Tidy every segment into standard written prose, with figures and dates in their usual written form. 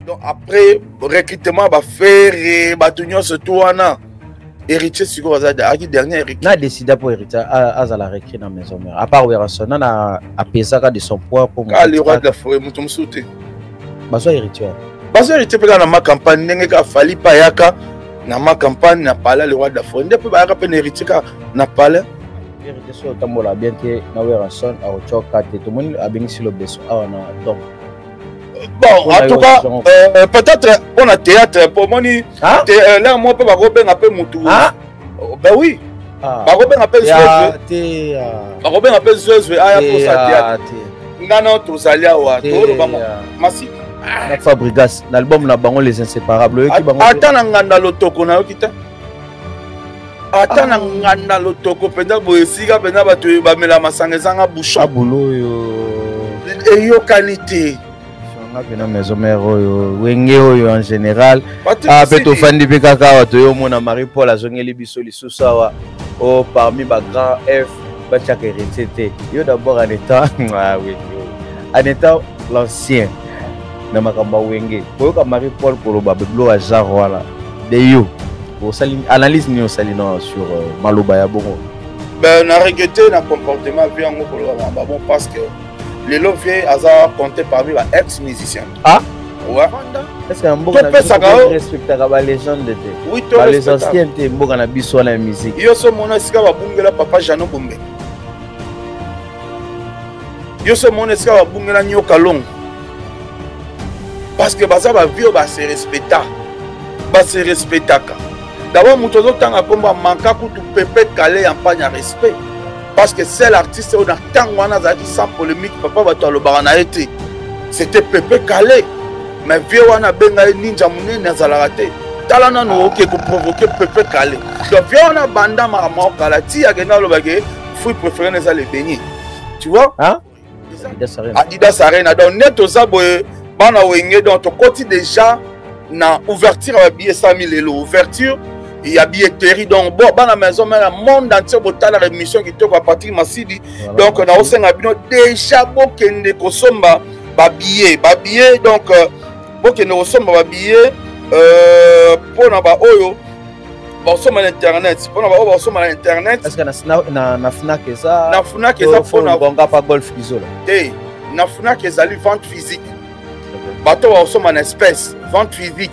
Donc après recrutement ba Ferre bato nyonso tout wana, Héritier sikoyo aza aki dernier héritier. Na décida pour Héritier azala recrue na maison mère, à part Werrason, nana apesaka de son poids pour Ah, le roi de la forêt, moto mosusu te. Bazwa Héritier. Bazwa Héritier mpe kaka na ma campagne, ndenge kaka Fally mpe ayaka na ma campagne na palais, le roi de la forêt nde mpe bayaka mpe na Héritier kaka na palais. Héritier soki otambola bien te na Werrason, akotyoka te. Tomoni abengisi Lobeso awa na donc Bon, en tout cas, peut-être mpo na théâtre, mpo omoni l'heure moko mpe bakobenga mpe mutu. Ben oui, bakobenga mpe Zwezwe, bakobenga mpe Zwezwe aya mposa théâtre. Nga na tozali awa, toloba masiki na Fabrigas na album na bango Les Inséparables, oyoki bango? Ata na nganda lotoko nayoki te, ata na nganda lotoko mpenza boye, esika mpenza bato bamela masanga ezanga bouchon. Abulo oyo. Eyokani te. Nga mpena maison mère oyo, Wenge oyo en général, ah, mpe tofandi mpe kaka awa, toyomona Marie Paul azongeli biso lisusu awa o parmi bagrand F batiaka Héritier te. Yo d'abord, en étant, ah, oui, en étant l'ancien na makambo ya Wenge, koyoka Marie Paul koloba biloko ya genre wana de yo, osali analyse nini? Osali na sur maloba ya bongo? Ben, na regrette na comportement vieux yango, koloba makambo bon, parce que lelo vieux aza compté parmi ba ex musicien. Ah. Ouais. Est ce que na mboka na biso respectaka balégende te? Oui. Bales anciens te, mboka na biso wana ya musique. Yo so mona esika babungela papa Jano Bombe, yo so mona esika babungela Nyoka Longo, parce que baza bavieux, base respecta, base respectaka. D'abord, moto azotanga nkombo amanka kutu Pepe Kale ya mpagne ya respect, parce que seul artiste oyo na ntango wana azalaki sans polémique, papa, bato alobaka na ye te, c'était Pepe Kale. Mais vieux wana abenga ye ninja monene, azalaka te. Tala nanu, oke koprovoke Pepe Kale. Donc vieux wana banda makambo akala ti akende alobake fruit préféré na eza le beignet, tu vois, hein? Adidas Arena. Donc nde toza boye, bana Wenge, donc tokoti déjà na ouverture ya babillet 100 000 lelo, ouverture ya billetterie. Donc bon, bana maison mère, monde entier botalaka émission kitoko ya Patrick Masidi. Donc naosenga bino déjà bokende kosomba babillet, babillet. Donc bokende kosomba babillet mpona baoyo bakosomba na internet, mpona baoyo bakosomba na internet. Est-ce que na Fnac eza? Na Fnac eza. Mpona bonga pa Golf Kizola? Te, na Fnac ezali vente physique. Bato bakosomba na espèce, vente physique.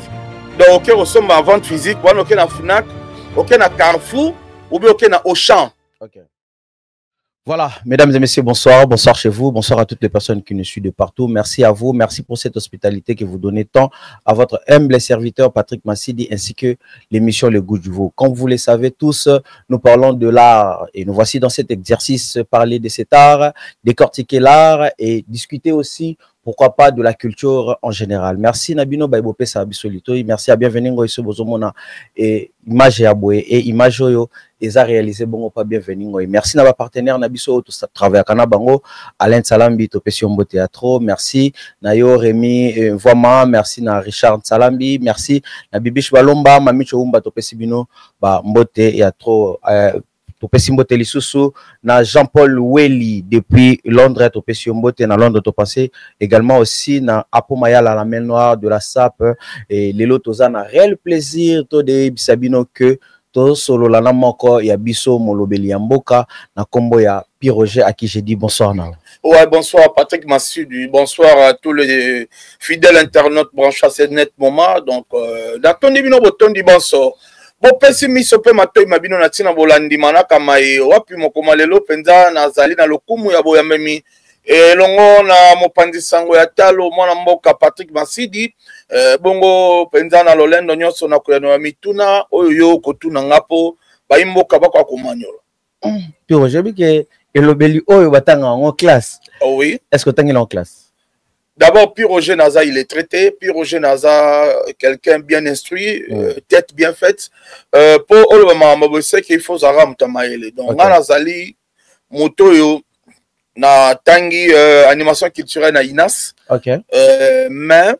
Donc oke kosomba vente physique wana, oke na Fnac, oke na Carrefour ou bien oke na Auchan. Okay. Voilà, mesdames et messieurs, bonsoir. Bonsoir chez vous. Bonsoir à toutes les personnes qui nous suivent de partout. Merci à vous. Merci pour cette hospitalité que vous donnez tant à votre humble serviteur Patrick Massidi ainsi que l'émission Le Goût du Veau. Comme vous le savez tous, nous parlons de l'art et nous voici dans cet exercice parler de cet art, décortiquer l'art et discuter aussi, pourquoi pas, de la culture en général. Merci Nabino Baibope Sabisolito. Merci à Bienvenue Ngoïso Bozomona et image ya boye et image oyo eza réalisé bongo pa Bienvenue Ngoy. Merci na ba partenaire na biso to travailler kana bango, Alain Salambi, to pesi mbo théâtre. Merci na yo Rémi Voima, merci na Richard Salambi, merci na Bibish Balomba, Mami Choumba, to pesi bino ba mbote ya trop. Topesi mbote lisusu na Jean-Paul Welly depuis Londres, topesi yo mbote na Londres. Topensé également aussi na Apo Mayala, la main noire de la SAP. Et lelo toza na réel plaisir to de bino que tosolola na moko ya biso molobeli ya mboka na kombo ya Pi Roger, à qui j'ai dit bonsoir na. Ouais, bonsoir Patrick Massudi, bonsoir à tous les fidèles internautes branchés à ce net moment. Donc, natondi bino botondi bonso. Bopesi miso mpe matoi ma bino na ntina bolandi manaka mai wapi mokoma. Lelo mpenza nazali na lokumu ya boyambemi elongo na mopanzi sango ya talo, mwana mboka Patrick Masidi. Bongo mpenza na lolendo nyonso na koyanola mituna oyo yo kotuna nga mpo bayi mboka bakoka komanyola. Pi Roger, bike elobeli oyo batanga yango classe. Oh oui. Est ce que otangeli yango classe? D'abord, Pi Roger naza illettré te. Pi Roger naza quelqu'un bien instruit, tête bien faite. Po oloba makambo boye, c'est qu'il faut ozalaka moto ya mayele. Donc nga nazali moto oyo natangi animation culturelle na INAS. Mais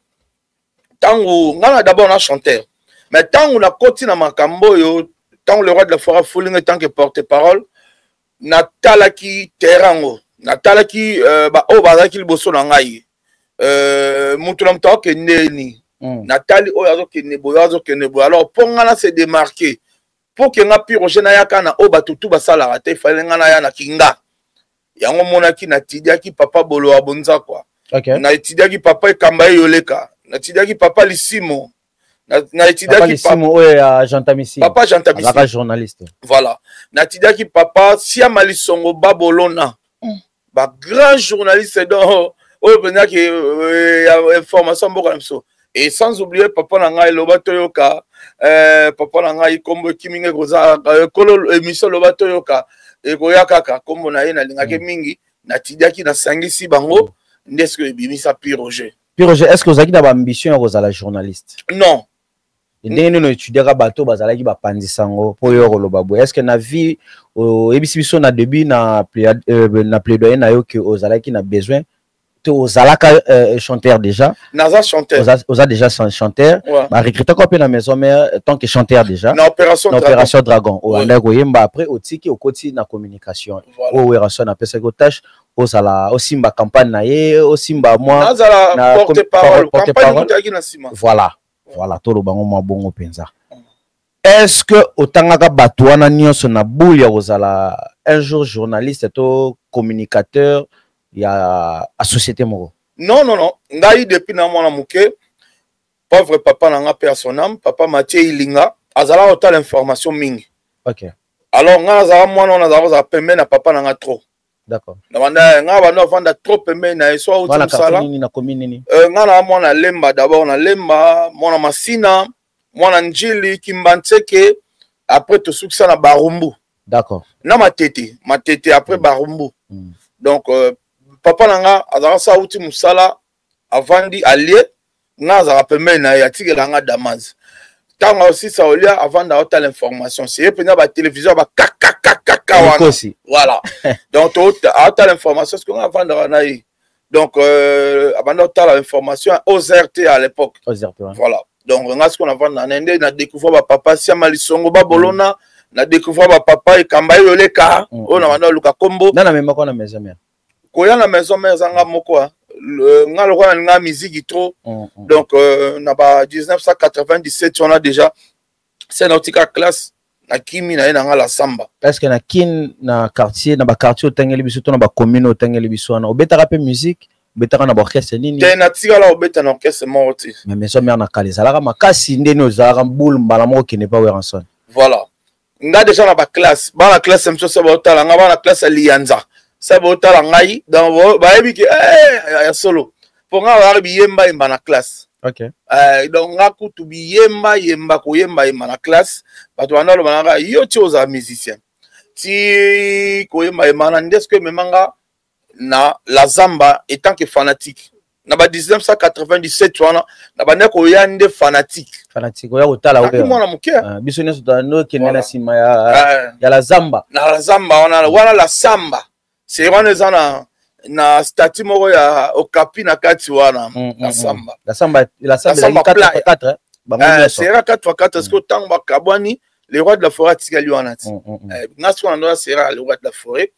ntango nga na d'abord na chanteur, mais ntango nakoti na makambo oyo, ntango le roi de la forêt afulinga tant que porte-parole, natalaki terrain yango, natalaki baoyo bazalaki liboso na ngai, moto na moto akokende nini. Natali oyo azokende boye, azokende boye. Alors mpo nga na se démarquer, mpo ke nga Piroger nayaka na oyo bato tu basalaka te, efale nga naya na kinga. Yango monaki natidiaki papa Bolo ya Bonzakwa, natidiaki papa Ekamba Eyoleka, natidiaki papa Lisimo, natidiaki Lisimo oyo ya Gentamisi. Papa Gentamisi. Azalaka journaliste. Voilà, natidiaki papa Siama Lisongo Babolona, bagrand journaliste, donc oyo mpenzaki ya information mboka na biso. Et sans oublier papa na ngai Loba Toyoka, papa na ngai kombo ekimi ngai, koza kolo émission Loba Toyoka, ekoya kaka kombo na ye, nalingaki mingi. Natidiaki, nasangisi bango nde ce que ebimisa Piroger. Piroger, est ce que ozalaki na baambition ya kozala journaliste? Non. Ndenge nini oétudiaka bato bazalaki bapanzisa yango mpo oyo koloba boye? Est ce que na vie oyebisi biso na début na plaidoyer na yo ke ozalaki na besoin te, ozalaka chanteur déjà? Naza chanteur. Oza déjà chanteur. Ouais. Barecrutaka mpe na Maison Mère tant que chanteur déjà? Na Opération Na Opération Dragon, obandaki koyemba, après otiki, okoti na communication. Oyo Werrason apesaki tâche ozala osimba campagne na ye, osimba mwa nazala porte parole, campagne kutaki na nsima. Voilà, toloba ngo mwa bongo mpenza. Est ce que otangaka bato wana nyonso na boule ya kozala un jour journaliste to communicateur ya société moko? Non, ngai depuis na mwana moke, pauvre papa na nga, mpe ya son âme, papa Mathieu Ilinga, azalaka kotala information mingi. Alors ngai nazalaka mwana wana, azalaka kozala pembeni na papa na nga trop. Na banda nga banda avanda trop pembeni na ye, so auti mosala. Na commune nini? Nga na mwana Lemba d'abord, na Lemba, mwana Masina, mwana Njili, Kimbantseke, après tosukisa na Barumbu. Na Matete, Matete, après Barumbu. Donc papa na nga azalaka sa auti mosala, avandi, alie, nga azalaka pembeni na ye, atikela nga damas. Ntango osisa olia, avanda, aotala information. Seye mpenza batelevizio bakakakakaka wana. Voilà, donc aotala information, ce que nga avandaka na ye. Donc abanda otala information OZRT à l'époque. Voilà, donc nga sikoyo navanda na nde na découvrir bapapa Siama Lisongo Babolona, na découvrir bapapa Ekamba Eyoleka oyo na banda oluka kombo. Nana memako na Maison Mère? Koya na Maison Mère eza nga moko. Nga lokola nalinga musique trop, donc na ba 1997 wana déjà se nautika classe, nakimi na ye na nga la samba. Est ce que na Kin, na quartier, na baquartier otangeli biso to na bacommune otangeli biso wana, obetaka mpe musique? Obetaka na baorchestre nini? Te, natikala obeta na orchestre moko te. Mais Maison Mère na kala ezalaka makasi, ndeni ozalaka boule mbala moko okende pa Werrason? Voilà, nga déjà na baclasse, bana classe mosusu se baotala nga, bana classe ya Liyanza se baotala ngai, donc bayebi ke ya solo, mpo nga bazalaka biyemba yemba na classe. Donc nga kutu biyemba yemba, koyemba yemba na classe, bato banda oloba nanga: "Yo ti ozala musicien." Ti koyemba yemba na nde soki emema nga na la Zamba étant que fanatique na ba 1997 wana, na banda koya nde fanatique. Fanatique oya kotala. Naki mwana moke. Biso nyonso tokende na nsima ya la Zamba. Na la Zamba wana, wana la Samba, c'est wana eza na statue moko ya okapi na kati wana, la Samba. La Samba, la Samba 4. Sera 4 x 4, parce que ntango bakabwani, le roi de la forêt atikali wana. Ti nga sikoyo na ndo sera le roi de la forêt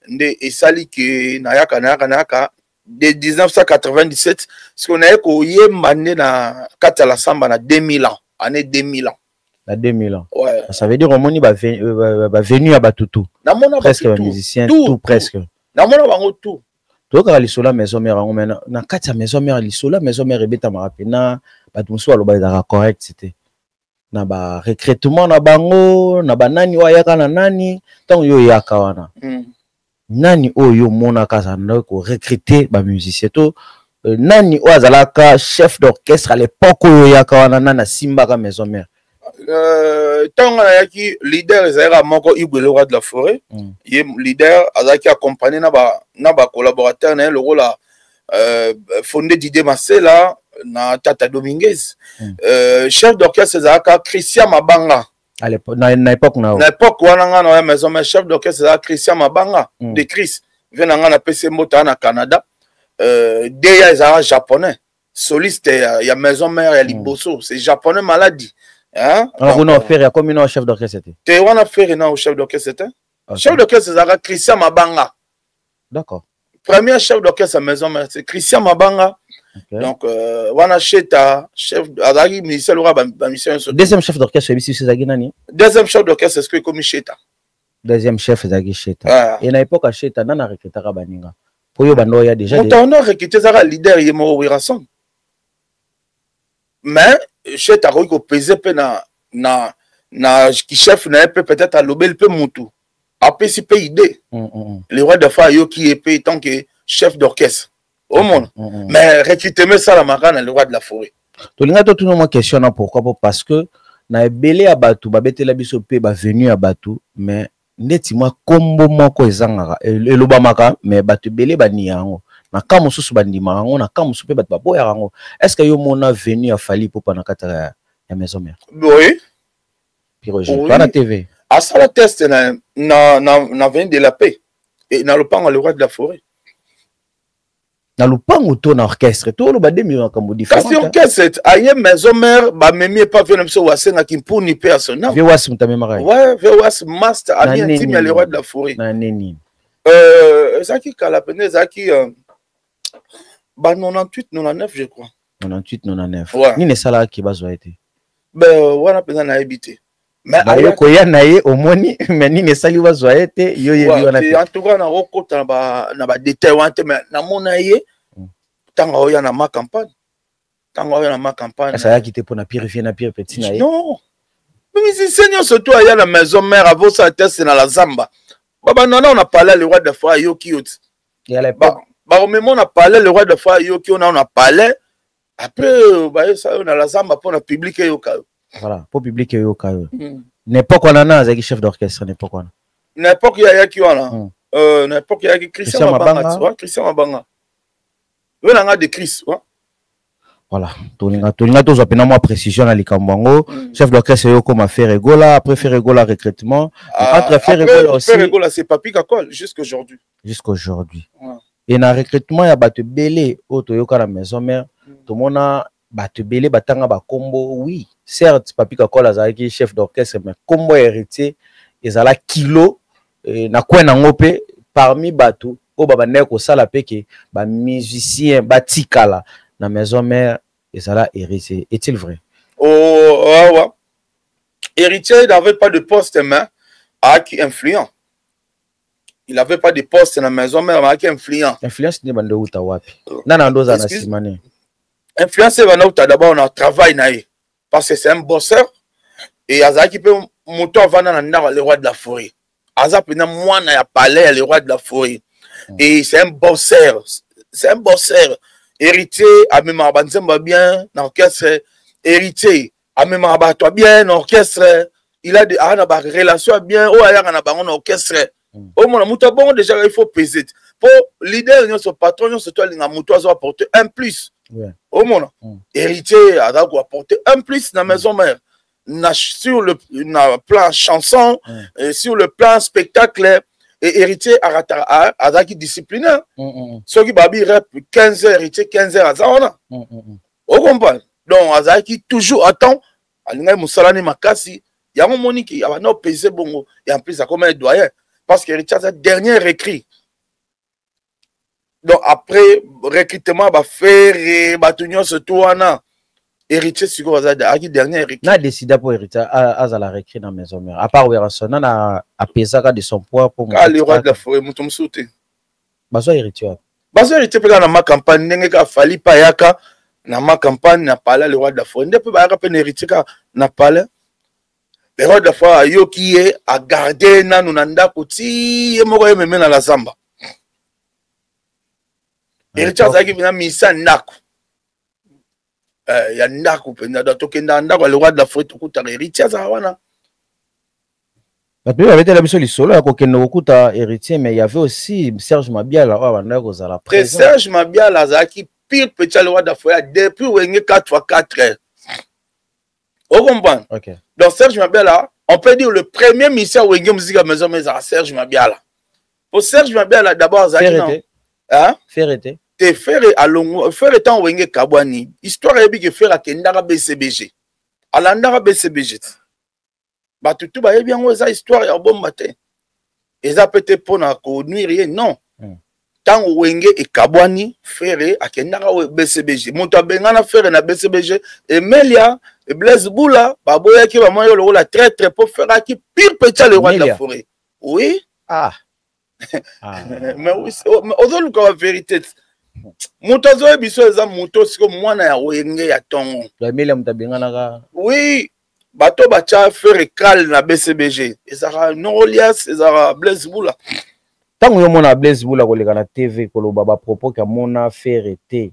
nde esali ke nayaka nayaka nayaka de 1997. Sikoyo naye koyemba nde na kati ya la Samba na 2000 ans, année 2000 ans. Na 2000 ans? Ouais. Ça veut dire omoni bavenu ya bato tout. Namona. Presque bamusicien tout, presque. Namona bango tout. Toyokaka lisolo ya Maison Mère yango, mais na kati ya Maison Mère, lisolo ya Maison Mère ebetamaka mpena, bato mosusu baloba ezalaka correct te na barecrutement na bango, na banani oyo ayaka na nani. Ntango yo oyaka wana, nani oyo omonaka azalaka korecruter bamusicien to nani oyo azalaka chef d'orchestre à l'époque oyo oyaka wana? Nani asimbaka Maison Mère? Ntango nayaki, leader ezalaka moko, Igwe le roi de la forêt. Ye leader azalaki accompagné na bacollaborateur na ye lokola Fondé Didie Masela na Tata Dominguez. Chef d'orchestre ezalaka Christian Mabanga. Na époque na Na époque wana nga na ya Maison, mais chef d'orchestre ezalaka Christian Mabanga, de Chris ve na nga, napesi mbote na Canada. Deya ezalaka japonais, soliste ya Maison Mère ya liboso, c'est japonais maladi. Hein? Kuna Ferre akomi na chef d'orchestre te? Te, wana Ferre na chef d'orchestre te. Chef d'orchestre ezalaka Christian Mabanga. Premier chef d'orchestre ya Maison Mère, c'est Christian Mabanga. Okay. Donc wana Sheta chef azalaki musicien lokola bamusicien nyonso. Deuxième chef d'orchestre oyebisi biso ezalaki nani? Deuxième chef d'orchestre, est-ce que ekomi Sheta? Deuxième chef ezalaki Sheta. Ah. E na époque ya Sheta, nani arecrutaka baninga po yo banda oya déjà? Moto wana recrute ezalaka leader ye moko Werrason, mais Sheta akoki kopese mpe na chef na ye mpe, peut-être alobeli mpe mutu, apesi mpe idée. Le roi de fa ayoki ye mpe tant que chef d'orchestre, omona. Mais recrutement esalamaka na le roi de la forêt. Tolinga totuna mwa question na pourquoi po parce que na ebele ya bato babetela biso mpe bavenu ya bato, mais ndeti mwa kombo moko ezangaka, elobamaka, mais bato ebele bania yango na ka mosusu, bandimaka yango na ka mosusu mpe bato baboyaka yango. Est ce que yo mona venu ya Fally Ipupa na kati ya maison mère? Oui. Piroger. Oui. Na TV. Asala test na Avenue de la Paix et na lopango le roi de la forêt. Na lopango to na orchestre? To oloba de makambo différent. Kasi orchestre aye maison mère, bamemi epa vieux na biso wasengaki mpuni mpe ya sona. Vieux Wasi moto amemaka ye? Ouais, vieux Was, master, ami intime ya le roi de la forêt. Na nini? Ezalaki kala pene, ezalaki ba 98 99, je crois. 98 99? Ouais. Nini esalaki bazwa ye te? Ben wana mpenza nayebi te. Mais baye koya na ye omoni, mais nini esali bazwa ye te, yo yebi wana te? En tout cas nakokota na badétail wana te, mais namona ye ntango aoya na Ma Campagne, ntango aoya na Ma Campagne. Azalaki te mpona pire vieux na pire petit na ye? Non, musicien nyonso to aya na maison mère, avosala test na la zamba, babanda na palais, le roi de forêt ayoki yo ti. Bakomema na palais, le roi de forêt ayoki yo na palais, après bayesa yo na la zamba mpo na public eyoka yo. Voilà, mpo public eyoka yo. Na époque wana na azalaki chef d'orchestre na époque wana? Na époque ye ayaki wana, na époque eyaki Christian Mabanga. Christian Mabanga, oyo nanga de Chris, ouais. Voilà, tolinga tozwa mpena mwa précision na likambo yango. Chef d'orchestre oyo okoma Ferre Gola, après Ferre Gola, recrutement. Ah, entre Ferre Gola aussi. Ferre Gola, c'est Papi Kakol jusqu'aujourd'hui. Jusqu'aujourd'hui, ouais. Et na recrutement ya bato ebele oyo toyoka na maison mère, tomona bato ebele batanga bakombo. Oui, certes Papi Kakol azalaki chef d'orchestre, mais kombo ya Héritier ezala kilo na kwe nango mpe parmi bato oyo babandaki kosala mpe ke bamusicien batikala na maison mère ezala Héritier. Est-il vrai? Oh, oh, ouais. Héritier n'avait pas de poste, mais aki influent. Il avait pas de poste na maison mère, mais aki influent. Influence nde bando euta wapi? Nana ndo ozala na nsima ne? Influence ebanda uta d'abord na travail na ye, parce que c'est un bosseur et azalaki mpe moto avanda na ndako ya le roi de la forêt, aza mpenza mwana ya palais ya le roi de la forêt. Et c'est un bosseur, c'est un bosseur. Héritier amemaka banzembo ya bien na orchestre, Héritier amemaka bato ya bien na orchestre, il a aza na barelation ya bien oyo ayaka na bango na orchestre. Omona moto abongo déjà, il faut peser po leader nyonso, patron nyonso to alinga moto azo apporter un plus. Omona, Héritier aza koapporter un plus na maison mère na, sur le na plan chanson, et sur le plan spectacle. Et Héritier azalaki disciplinaire. Soki babi rep 15 heures, Héritier 15 heures aza wana. Ocomprendre? Donc azalaki toujours à temps, alingaki mosala ne makasi. Yango moniki abanda opese bongo. Et en plus akoma doyen, parce que Héritier aza dernier recrue. Donc après recrutement baFerre, bato nyonso to wana, Héritier sikoyo aza aki dernier recrue. Na décida po Héritier azala recrue na maison mère, à part Werrason, nana apesaka de son poids po? Ka le roi de la forêt, moto mosusu te. Bazwa Héritier wapi? Bazwa Héritier mpe kaka na Ma Campagne, ndenge kaka Fally mpe ayaka na Ma Campagne na palais le roi de la forêt, nde mpe bayaka mpe na Héritier kaka na palais. Le roi de la forêt ayoki ye, agarde nanu na ndako ti ye moko ye meme na la zamba. Héritier azalaki mpena misa ndako ya ndako mpenza. Donc tokendaka ndako ya le roi de la forêt, tokutaka Héritier azala wana. Bato mpe babetela biso lisolo ya kokende kokuta Héritier, mais il y avait aussi Serge Mabiala oyo abandaki kozala. Présent. Serge Mabiala azalaki pire petit ya le roi de la forêt depuis Wenge 4 x 4, ocomprendre? Okay. Donc Serge Mabiala, on peut dire le premier musicien Wenge Musique ya maison mère ezalaka Serge Mabiala, po Serge Mabiala d'abord azalaki na Ferre te? Te, Ferre alongo. Ferre ntango Wenge kabwani, histoire ayebi ke Ferre akendaka BCBG, alandaka BCBG te. Bato tu bayebi yango, eza histoire ya bomba te, eza pe te mpona konuire ye, non. Ntango Wenge ekabwani, Ferre akendaka BCBG. Moto abengana Ferre na BCBG, Emelia, Blaise Bula, baboyaki, bamoni yo lokola traître, mpo Ferre aki pire petit, le roi de la forêt. Oui. Ah. Ah. Mais oui, ozoluka ba vérité. Moto azoyebi biso eza moto siko mwana ya Wenge ya ntongo. Emelia moto abenganaka? Oui, bato batya Ferre kale na BCBG ezalaka Norolias, ezalaka Blaise Bula. Ntango yo mona Blaise Bula koleka na TV, koloba bapropos ke amona Ferre te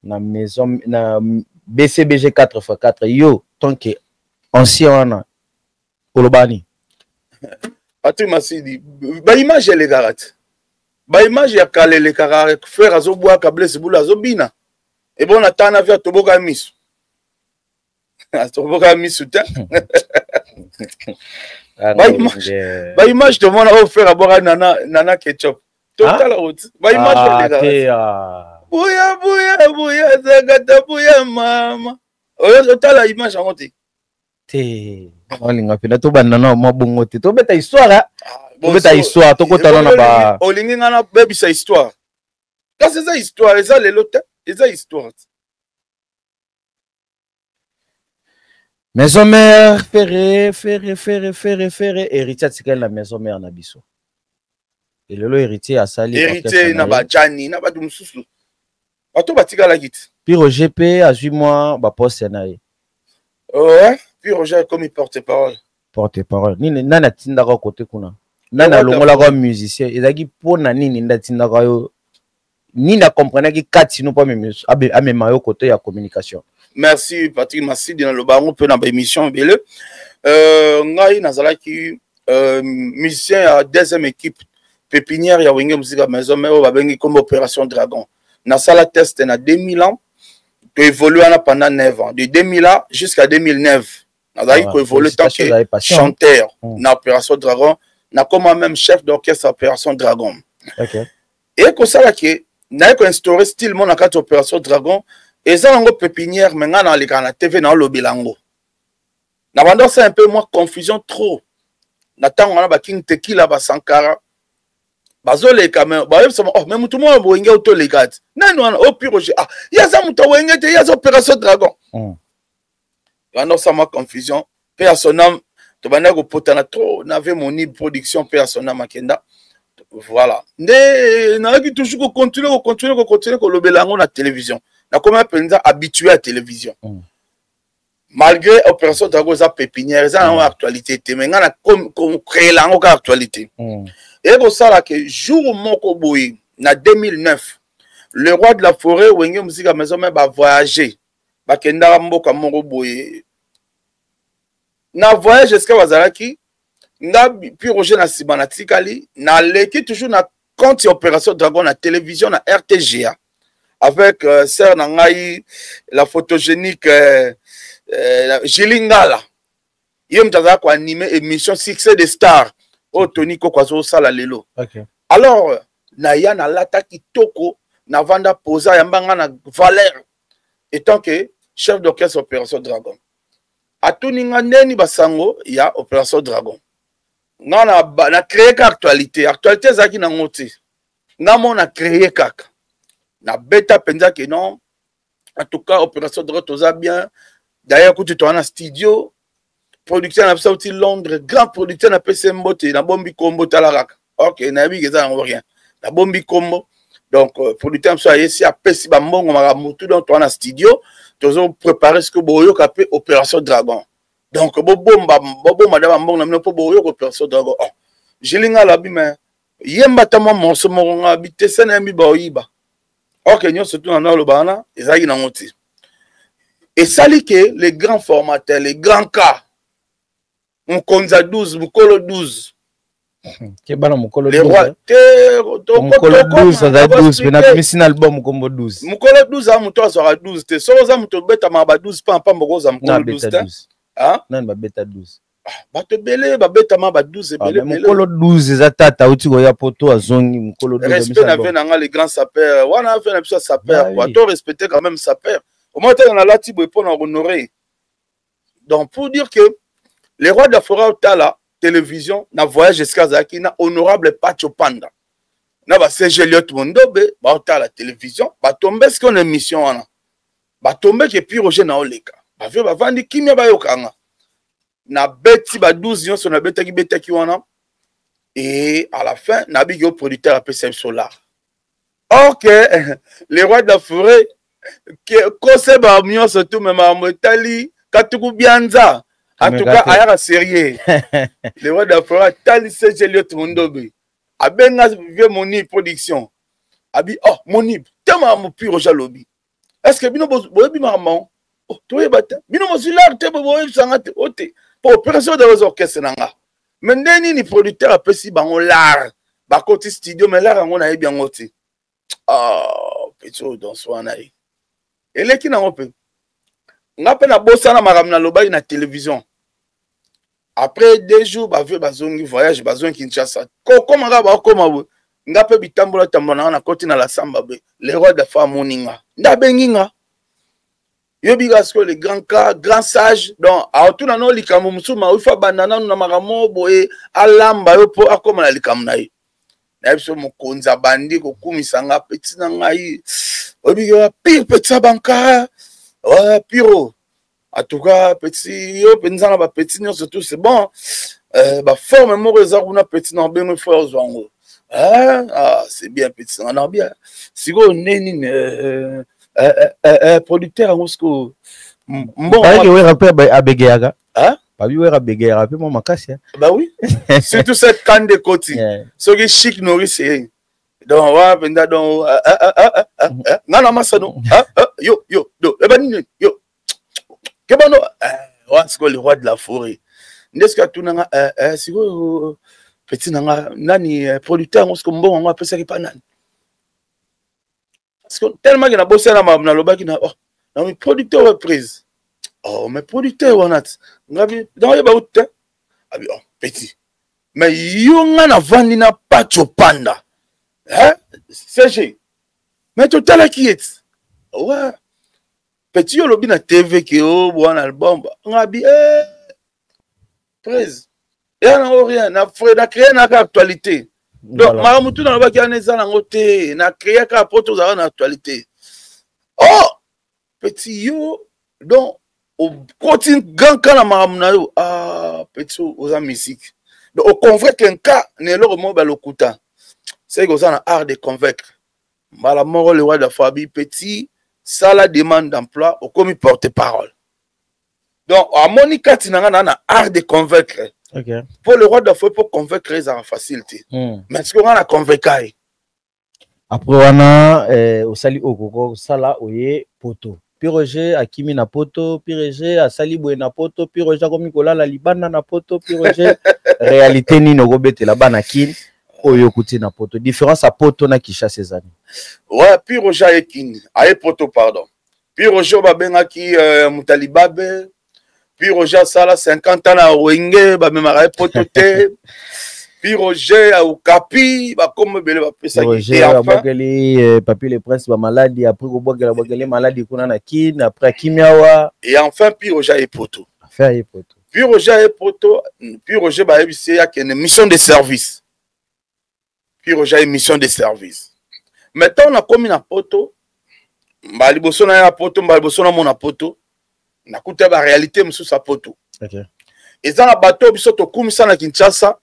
na maison na BCBG 4x4, yo tant que ancien wana, oloba nini? Patrick Masidi, baimage elekaka te, baimage ya kala elekaka. Ferre azobwaka, Blaise Bula azobina. Ebona tana vi atoboka miso, atoboka miso te. Baimage tomona oyo Ferre abwaka Nana, Nana Ketchup, totala oti baimage elekaka. Buya buya buya zakata buya mama, oyo otala image yango te. Te, olinga mpena tobanda na mwa bongo te, tobeta histoire, tobeta histoire, tokotana na ba Olingi nga nabebisa histoire, kasi eza histoire, eza lelo te, eza histoire. Maison Mère, Ferre, Ferre, Ferre, Ferre, Ferre, Héritier atikali na Maison Mère na biso. Elelo Héritier asali Héritier na bajani na bato mosusu, bato batikalaki te. Puis Roger mpe azwi mwa baposte na ye. Ouais, puis Roger akomi porte parole. Porte parole nini? Nani atindaka kote kuna? Nani alongolaka musicien? Ezalaki mpo na nini nde atindaka yo? Nini akomprenaki kati no mpo amema yo kote ya communication? Merci, Patrick Masidi. Naloba yango mpe na baémission ebele. Ngai nazalaki musicien ya deuxième équipe pépinière ya Wenge Musica Maison Mère, oyo babengi comme Opération Dragon. Nasala test na 2000 ans, toévolue wana pendant 9 ans, de 2000 ans jusqu'à 2009. Nazalaki koévolue tant que chanteur na Opération Dragon. Nakoma même chef d'orchestre Opération Dragon. Ekosala ke naye koinstaure style mo na kati ya Opération Dragon. Eza nango pépinière, mais ngai nalekaka na TV, naolobela yango na banda osala un peu mwa confusion trop na ntango wana. Baking Tekila, basankara bazoleka, me bayebisa: "Oh, mais motu moko Wenge otoleka ti nani wana o Piroge?" Ah, ye aza moto Wenge te, ye aza Opération Dragon. Banda osala mwa confusion mpe ya sonam, tobandaki kopotana trop na ve moni production mpe ya sonam akenda. Voilà, nde nayaki toujours kocontinue, kocontinue, kocontinue kolobela yango na télévision. Nakoma mpenza habitué ya télévision. Malgré Opération Dragon eza pépinière, eza nango actualité te, mais ngai na créela yango kaka actualité. Ekosala ke jour moko boye na 2009, le roi de la forêt, Wenge Musica Maison Mère, bavoyage, bakendaka mboka moko boye. Na voyage esika bazalaki, nga Puis Roger na nsima natikali, naleki toujours na compte ya Opération Dragon na télévision na RTGA avec sœur na ngai la photogénique, Julie Ngala. Ye moto azalaka koanime émission Succès de Star oyo Tony Koko azosala lelo. Alors naya, nalata kitoko, navanda posa, yamba nga na valeur étant que chef d'orchestre Opération Dragon. Atuni nga ndeni basango ya Opération Dragon. Nga na créé ka actualité, actualité ezalaki nango te, nga mo na créé kaka, nabeta mpenza ke non, en tout cas Opération Dragon toza bien. D'ailleurs kutu toza na studio, producteur na biso auti Londres, grand producteur, napesi mbote, nabombi kombo, tala kaka. Ok, nayebi ke eza yango rien, nabombi kombo. Donc producteur na biso ayesi, apesi bambongo, makambo mutu. Donc toza na studio, tozoprépare ce que boyoka mpe Opération Dragon. Donc bobomba, bobomba da bambongo na bino mpo boyoka Opération Dragon. Oh, Jilinga alobi: "Mais yemba ta mwa morceau moko." Nga bi te, se nayembi, baoyiba. Ok, nyonso tuna na oloba wana ezalaki nango te. Esali ke les grands formateurs, les grands cas, mokonzi ya 12, mokolo 12. Ke bana mokolo. Le roi te. Mokolo 12 aza 12 mpe nabimisi na album kombo 12. Mokolo 12 aza moto azwaka 12 te. Soki oza moto obetamaka ba 12 pampamba, okozwa mokolo 12 te. Nani babeta 12? Bato ebele babetama ba 12, ebele. Mokolo 12 eza tata auti koya poto, azongi, mokolo. 12, respect na ve na nga, le grand sapeur wana, ve na biso ya sapeur quoi, to respecter quand même sapeur. Omoi teke nalati boye mpo na honorer. Donc pour dire que le roi de la forêt otala télévision na voyage esika azalaki na honorable Pacho Panda. Na ba CG Eliot Mondobe baotala télévision, batombe sikoyo na émission wana, batombe ke Pi Roger na oleka, bavie bavandi kimia, bayokanga nabeti ba 12 nyonso nabetaki betaki wana. Et à la fin nabiki o producteur apesa biso lar. Or que le roi de la forêt koseba nyonso tu me makambo etali katuku bianza, en tout cas ayaka sérieux. Le roi de la forêt atali CG Eliot Mondobe, abenga vie Moni Production, abi: "Oh Moni, te makambo Pi Roger alobi, est ce que bino boyebi makambo?" "Oh, toyeba te, bino bozwi lar te, boyebisanga te." "O te, po opération da orchestre na nga, mais nde nini producteur apesi bango lar, bakoti studio, mais lar yango nayebi yango te." Oh, petit oyo danse wana ye eleki nango mpe nga mpe nabosana makambo nalobaki na télévision. Après 2 jours, bavie bazongi voyage, bazongi Kinshasa, kokoma kaka bakoma boye, nga mpe bitambola tambola nanga, nakoti na lasamba boye, le roi de fa amoni nga, nde abengi nga. Yobi kaka sikoyo le grand cas, grand sage. Donc aotuna no likambo mosusu, ma oifa banda nanu na makambo boye, alamba yo mpo akóma na likambo na ye. Nayebi so mokonzi abandi kokumisa nga: "Petit na ngai, oyebi ke pire petit ya banka piro, en tout cas petit yo mpenza na bapetit nyonso tout, c'est bon, baforme moko eza kuna, petit na obengo ifo ozwa yango. Ah, c'est bien, petit na bien. Sikoyo nde nini, producteur yango sikoyo?" Mbongo Wera mpe abegeyaka. Babi Wera abegeyaka mpe mwa makasi. Bah oui, surtout cette kande ekoti soki Chic Noris ye, donc wana mpenza, donc nga na masano yo yo do eba nini yo kebano wana. Sikoyo le roi de la forêt nde soki atunanga: "Sikoyo petit na nga, nani producteur yango sikoyo, mbongo yango apesaki mpa nani?" Parce que tellement ke nabosana nalobaki na, oh, na producteur reprise. "Oh, mais producteur wana ti ngabi donc oyeba te." Abi: "Oh petit, mais yo nga navandi na Pacho Panda, hein, CG, mais totalaki ye ti ouais, petit, yo olobi na TV ke o bwana album." Ngabi: "Eh, prise eya nango rien na na créé naka actualité." Donc makambo tu nalobaki wana eza nango te, na créé kaka po tozalaka na actualité. "Oh petit, yo donc okoti grand ka na makambo na yo. Ah petit, oza musique, donc oconvaincre nka na eloko moko balokuta, seke oza na art de convaincre." Mbala moko le roi de fabi: "Petit, sala demande d'emploi, okomi porte parole." Donc amoni kati na nga na art de convaincre. Po le roi de forêt, po convaincre ezalaka facile te, mais sikoyo nga na convaincre ye. Après wana, osali oyo koko kosala, oye poto. Pi Roger akimi na poto, Pi Roger asali boye na poto, Pi Roger akomi kolala libanda na poto. Pi Roger, réalité nini okobetela bana Kini oyo okuti na poto? Différence ya poto na Kinshasa ezali? Ouais, Pi Roger aye Kini, aye poto, pardon. Pi Roger oyo babengaki moto ya libabe, Pi Roger asala 50 ans na Wenge, bamemaka ye poto te. Pi Roger Okapi, bakoma ebele bapesaki. Roger abwakeli Papi le Prince bamaladi, après kobwakela bwakeli maladi kuna na Kine, après akimi awa. Et enfin Pi Roger aye poto. Afin aye poto. Pi Roger aye poto. Pi Roger bayebisi ye akende mission de service. Pi Roger aye mission de service. Mais ntango nakomi na poto, mbala liboso na ye ya poto, mbala liboso namona poto, nakuta baréalité mosusu ya poto. Eza na bato oyo biso tokumisa na Kinshasa,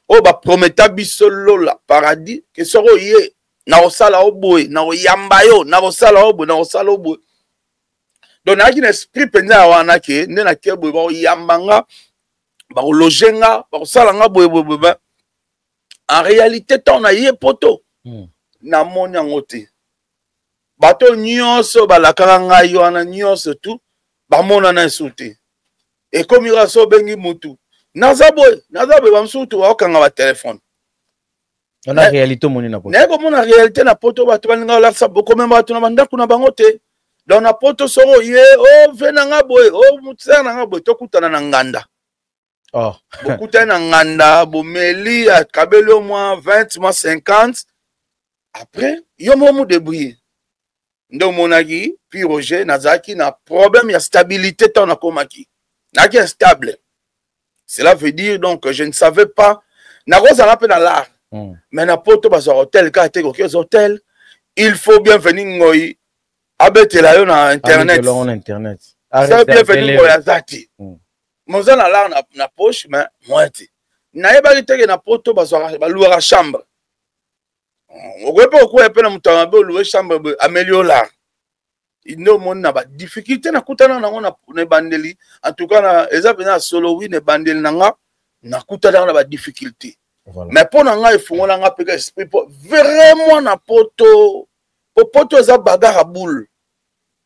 oyo baprometa biso lola, paradis, ke soki oye na kosala o boye, na koyamba yo, na kosala o boye, na kosala o boye. Donc nayaki na esprit mpenza ya wana ke nde nake boye, bakoyamba nga, bakologe nga, bakosala nga boye boye boye. En réalité, ntango naye poto, namoni yango te. Bato nyonso balakaka ngai wana nyonso tu bamonana esu te. Ekomi kaka so obengi mutu: "Naza boye, naza boye." Bamosusu tu baokanga batelefone. Wana réalité omoni na poto. Naye komona réalité na poto, bato balinga kolakisa komema bato na bandako na bango te. Donc na poto, soko oye o ve na nga boye, o musere na nga boye, tokutana na nganda. Bokutani na nganda, bomeli, akabeli yo mwa 20, mwa 50, après yo moko modébrouille. Nde omonaki Pi Roger nazalaki na problème ya stabilité. Ntango nakomaki, nazalaki instable. Cela veut dire donc je ne savais pas nakozala mpe na l'art. Mais na poto bazwaka hotel kaka te, koki eza hotel, il faut Bienvenu Ngoi abetela yo na internet. Internet. Sa Bienvenu Ngoi aza te. Moza na lar na poche, mais moyen te. Nayebaki teke na poto bazwaka, balouaka chambre. Okoki mpe okwea mpe na moto ya mabe, olouer chambre boye, ameli yo lar. Nde omoni na badifficulté nakutana nango na ebandeli. En tout cas na eza mpenza ya solo, oui, na ebandeli na nga nakutana na badifficulté. Mais mpo na ngai efungola nga mpe esprit, mpo vraiment na poto, po poto eza bagarre ya boule.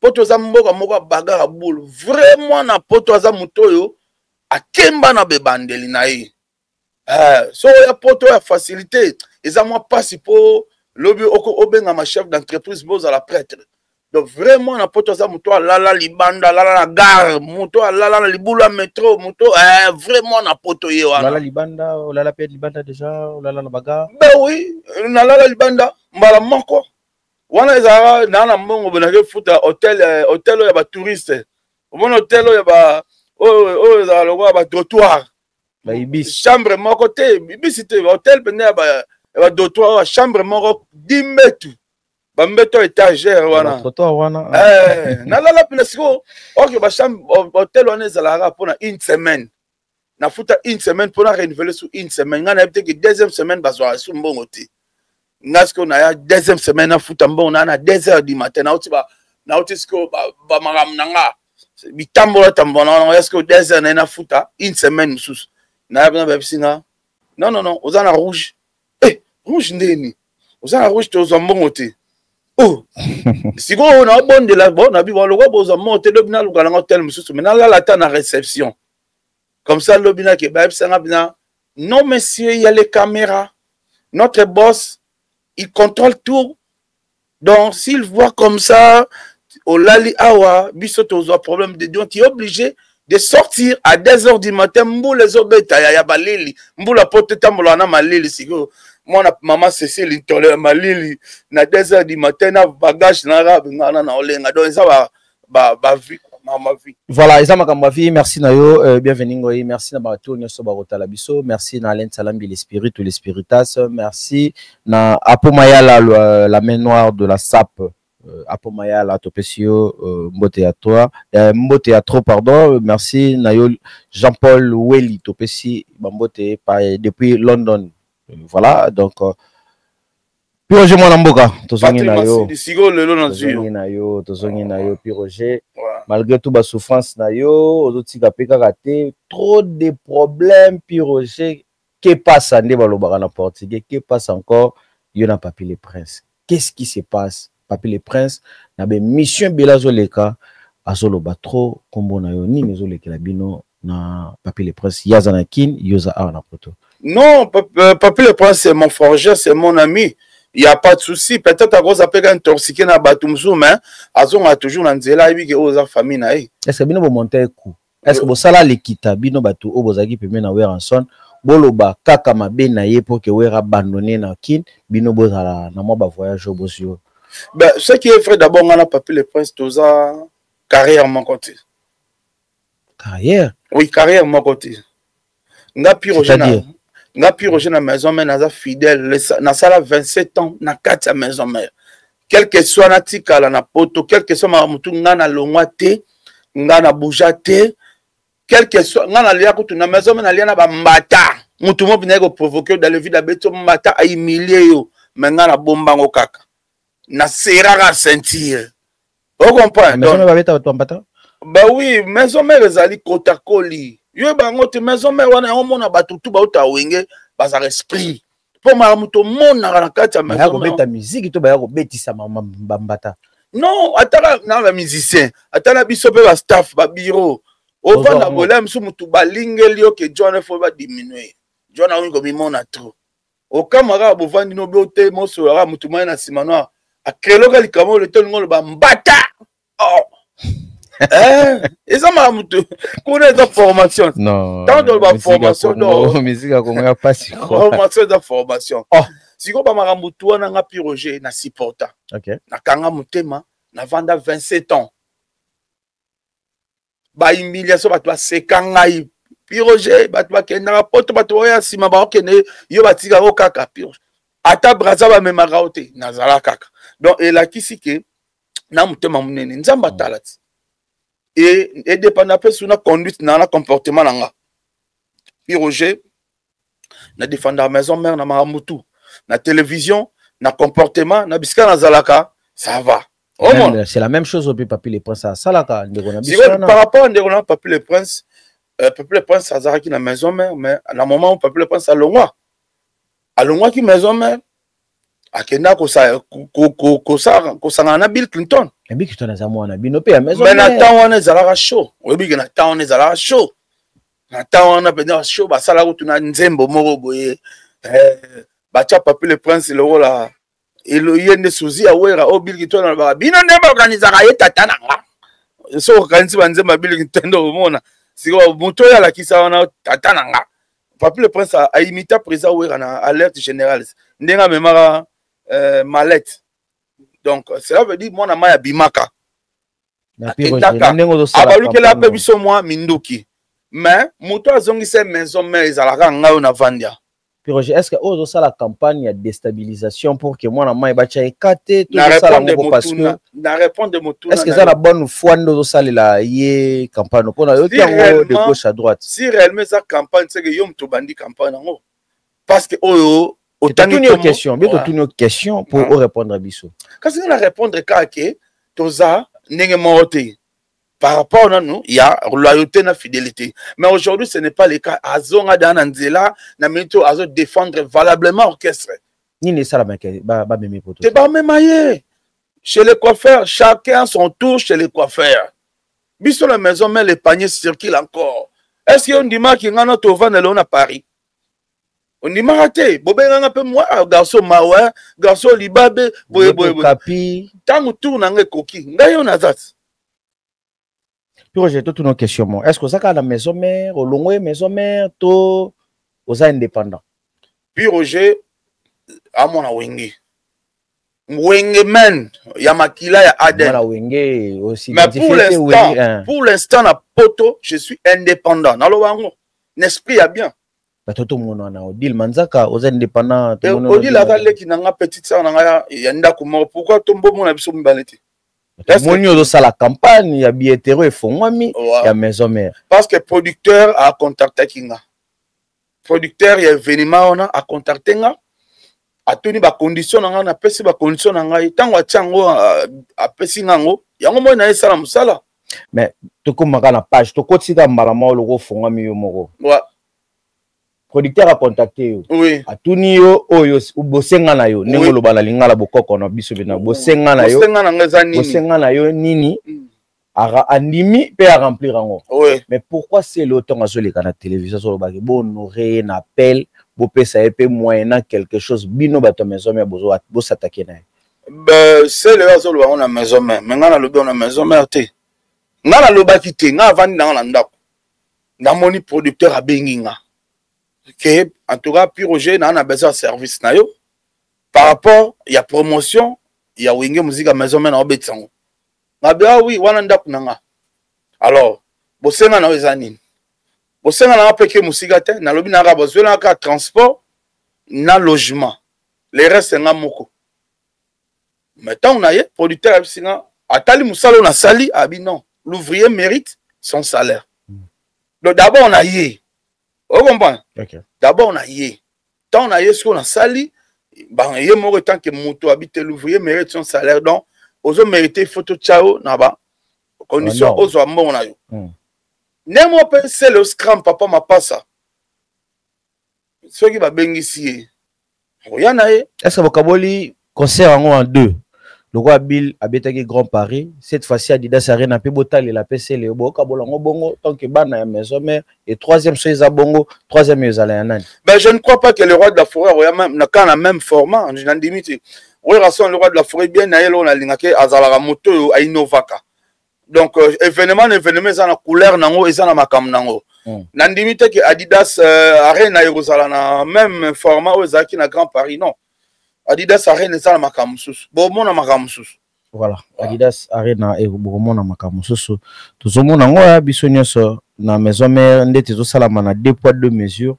Poto eza mboka moko ya bagarre ya boule. Vraiment na poto aza moto oyo akemba na bebandeli na ye. So oya poto ya facilité eza mwa mpasi, mpo lobi obengama chef d'entreprise mpo ozala prêtre. Donc vraiment na poto aza moto alala libanda, alala na gare, moto alala na libulu ya métro, moto vraiment na poto ye wana. Olala libanda, olala mpe libanda déjà, olala na bagare? Ben oui, nalala libanda mbala moko. Wana ezalaka naa na mbongo bonake futa hotel, hotel oyo ya batouriste. Omona hotel oyo ba oyo ezalaka lokola badortoir. Baibisi. Chambre moko te, ibisi te, hotel mpenza ya badortoir oyo, chambre moko di mbetu, bambeto étagère wana. Trottoir wana. Nalala mpena. Sikoyo ok, bachambre hotel wana ezalaka mpona une semaine. Nafuta une semaine mpona renouveler sur une semaine. Ngai nayebi te ke deuxième semaine bazwaka su mbongo te. Ngai sikoyo naya deuxième semaine, nafuta mbongo naa na 2 heures du matin. Nauti sikoyo bamakambo na nga, bitambola tambola na wana. Sikoyo 2 heures naye nafuta une semaine mosusu. Naya mpena, bayebisi nga: "Non, non, non, oza na rouge." Eh, rouge ndeni? Oza na rouge, tozwa mbongo te. Oh, sikoyo naobondela. Bon, nabi bon, lokwa bozwa mbongo te, lobi naluka nanga hotel mosusu, mais nalala ata na réception comme ça. Lobi nake, bayebisanga bina: "Non monsieur, il y a les caméras, notre boss il contrôle tout, donc s'il voit comme ça olali awa, biso tozwa problème de, donc tu es obligé de sortir à 2 heures du matin." Mbula ezobeta ya balili, mbula po te tambola na malili. Sikoyo mwana mama Cécile Ntole ya malili na 2 heures du matin na bagage na rabe ngana na olenga. Donc eza ba vie, ma vie. Voilà, eza makambo ya vie. Merci na yo, Bienvenu Ngoi. Merci na bato nyonso bakotala biso. Merci na Alain Salambi, l'esprit ou l'espiritas. Merci na Apo Mayala, la main noire de la SAP. Apo Mayala, topesi yo mbote ya toi, mbote ya trop, pardon. Merci na yo Jean-Paul Welly, topesi bambote depuis London. Voilà, donc Pi Roger, mwana mboka, tozongi na yo. Sikoyo lelo nazwi. Tozongi na yo, tozongi na yo, Pi Roger. Malgré tout basouffrance na yo, ozotika mpe kaka te. Trop de problèmes, Pi Roger. Que passe? Nde balobaka na portugais, que passe encore yo na Papi le Prince? Qu'est-ce qui se passe? Papi le Prince na bemission ebele azoleka, azoloba trop nkombo na yo. Nini ezolekela bino na Papi le Prince? Ye aza na Kine, yo oza awa na poto. Non, Papi le Prince, c'est mon frangin, c'est mon ami, il y a pas de souci. Peut-être à cause apeka intoxiqué na bato mosusu, mais azonga toujours na nzela, ayebi ke oyo oza famille na ye. Est ce que bino bomonte coup, est ce que bosala lekita, bino bato oyo bozalaki pembeni na Werrason, boloba kaka mabe na ye mpo ke Wera abandonne na Kine, bino bozala na mwa bavoyage oyo bozwi oyo? Ben, ce qui est vrai d'abord, nga na Papi le Prince toza carrière moko te. Carrière? Oui, carrière moko te. Nga Pi Roger na nga Pi Roger na maison mère naza fidèle. Nasala 27 ans na kati ya maison mère. Quel que soit natikala na poto, quel que soit makambo tu, nga nalongwa te, nga na bouja te. Quel que soit, nga nalia kutu na maison mère, nalia na bambata. Mutu mo mpena koprovoke yo dans le vide, abeti yo mbata, ahumilie yo, mais nga nabombango kaka, naseraka ceinture, ocomprendre? Babeta bato bambata? Bah oui, maison mère ezali kotakoli. Yo bango te, maison mère wana yango mona bato tu bauta Wenge bazala esprit, mpo makambo tomonaka na kati ya Baya kobeta musique to baya kobetisa bambata? Non, atala na bamusicien, ata na biso mpe bastaff, babureau, ovanda bola mosusu, motu balingeli yo ke John fo badiminue John, akoki komimona trop. Okama kaka bovandi no be te, mosolaka motu mai na nsima no akreloka likambo oyo te, olingi oloba mbata. Oh. Eza makambo te, kuna eza formation. Ntango toloba formation, formation eza formation. Oh. Sikoyo bamakambo tu wana, nga Pi Roger na supporta, nakanga motema, navanda 27 ans, bahumiliation, bato baseka ngai. Piroger, bato bakendaka poto, bato oyo ya nsima bakokende, yo batika yo kaka. Piroger, ata Braza bamemaka yo te, nazala kaka. Donc elakisi ke na motema monene, Nzambe atala ti e edépenda mpe su na conduite na comportement na nga. Piroger na défendaka maison mère na makambo tu, na télévision, na comportement, na bisika nazalaka, ça va. C'est la même chose oyo Papi le Prince asalaka, ndeko na biso. Par rapport ndeko na Papi le Prince, Papi le Prince azalaki na maison mère, mais na moment où Papi le Prince alongwa, alongwaki maison mère, akenda kosangana na Bill Clinton. Bill Clinton aza mwana bino mpe ya maison. Mais na ntango wana ezalaka chaud. Oyebi ke na ntango wana ezalaka chaud, na ntango wana mpenza chaud. Basala kutu na nzembo moko boye, batya Papi le Prince lokola ye nde suzi ya Wera. Oyo Bill Clinton alobaka, bino nde baorganizaka ye, tata na nga. So okanisi banzembo ya Bill Clinton nde omona sikoyo moto oyo alakisa wana, tata na nga. Papi le Prince aimita président Wera na alerte générale, ndenge amemaka mallette. Donc cela veut dire mwana mai abimaka, abalukela mpe biso mwa minduki. Mais moto azongisa maison mère ezalaka ngai oyo navandia. Roger, est-ce que oyo ozosala campagne ya déstabilisation pour que mwana mai batya eka te? Tozosala yango parce que na répondre motuna. Est-ce que eza na bonne foi nde ozosalela ye campagne mpona yoki yango de gauche à droite? Si réellement eza campagne, c'est que yo moto obandi campagne yango, parce que oyo otuni yo question, bien totuni yo question pour orépondre biso. Kasi nga na répondre kaka ke toza ndenge moko te par rapport nanu ya loyauté na fidélité. Mais aujourd'hui, ce n'est pas le cas. Azonga da na nzela na minute oyo, azodéfendre valablement orchestre. Nini esalamaka bamemi poto? Te, bamema ye chez les coiffeurs, chacun son tour chez les coiffeurs. Biso la maison, mais les paniers circulent encore. Est ce que ondimaki nga na tovanda lelo na Paris? Ondimaka te. Bobenganga mpe mwa garçon mawa, garçon libabe, boye boye boye. Kapi. Ntango tour na nga ekoki, ngai oyo naza ti. Puis Roger, totuna question mo: est ce que oza kaka na maison mère, olongwe maison mère, to oza indépendant? Puis Roger amona Wenge, Wenge men ya makila ya ADN. Mwana Wenge aussi. Mais pour l'instant, pour l'instant na poto, je suis indépendant. Naloba yango na esprit ya bien. Bato tomona wana Odile Manzaka, oza indépendant? Odile aza leki na nga, petite sœur na nga ya ndako moko. Pourquoi tombomona biso mibale te? Moni ozosala campagne ya billetterie efongwami ya maison mère. Parce que producteur acontactaki nga, producteur ya événement wana acontacte nga, atuni bacondition na ngai, napesi bacondition na ngai. Ntango atia yango, apesi nga yango, yango moi naye esala mosala. Mais tokomaka na page, tokotika mbala moko loko ofongwami yo moko. Producteur acontacte yo, atuni yo oyo bosenga na yo, ndenge oloba na lingala bokoko na biso bena, bosenga na yo. Bosenga na ngai eza nini? Bosenga na yo nini? Andimi mpe aremplir yango. Mais pourquoi sele ntango azoleka na télévision, azolobaki bohonore ye na appel, bopesa ye mpe moyennant quelque chose, bino bato ya maison mère bosatake na ye? Sele oyo azoloba yango na maison mère, mais ngai nalobi yango na maison mère te. Ngai nalobaki te. Ngai avandi na nga na ndako, namoni producteur abengi nga ke en tout cas, Pi Roger, naa na besoin ya service na yo par rapport ya promotion ya Wenge Musica Maison Mère na obetisa yango. Ngabi: ah oui, wana ndako na nga. Alors bosenga na yo eza nini? Bosenga na nga mpe ke mosika te. Nalobi na kaka bazwelanga kaka transport na logement, le reste nga moko. Mais ntango na ye producteur ayebisi nga, atali mosala oyo nasali, abi: non, l'ouvrier mérite son salaire. Donc d'abord na ye, ocomprendre? D'abord na ye, ntango na ye sikoyo nasali ye moko etant que moto abi te, l'ouvrier mérite son salaire, donc ozo mérite, il faut totya yo na ba condition ozwa mbongo na yo. Ndenge moko mpe sele scram papa mapasa, soki babengisi ye, oya na ye. Est ce que bokaboli concert yango en deux, lokola Bill abetaki Grand Paris, cette fois-ci Adidas Arena mpe botalela mpe sele, bokabola yango bongo tant que bana ya maison mère? Et troisième, so eza bongo, troisième ezala ya nani? Ben, je ne crois pas que le roi de la forêt oya même na kaka na même format. Nandimi te. Oyaka le roi de la forêt bien na ye, eloko nalingaki, azalaka moto oyo ainnovaka. Donc événement na événement eza na couleur nango, eza na makambo nango. Nandimi te ke Adidas Arena ekozala na même format oyo ezalaki na Grand Paris. Non, Adidas Arena eza na makambo mosusu, bomona makambo mosusu. Voilà, Adidas Arena bokomona makambo mosusu. Tozomona yango ya biso nyonso na Maison Mère, ndeti ezosalama na deux poids deux mesures.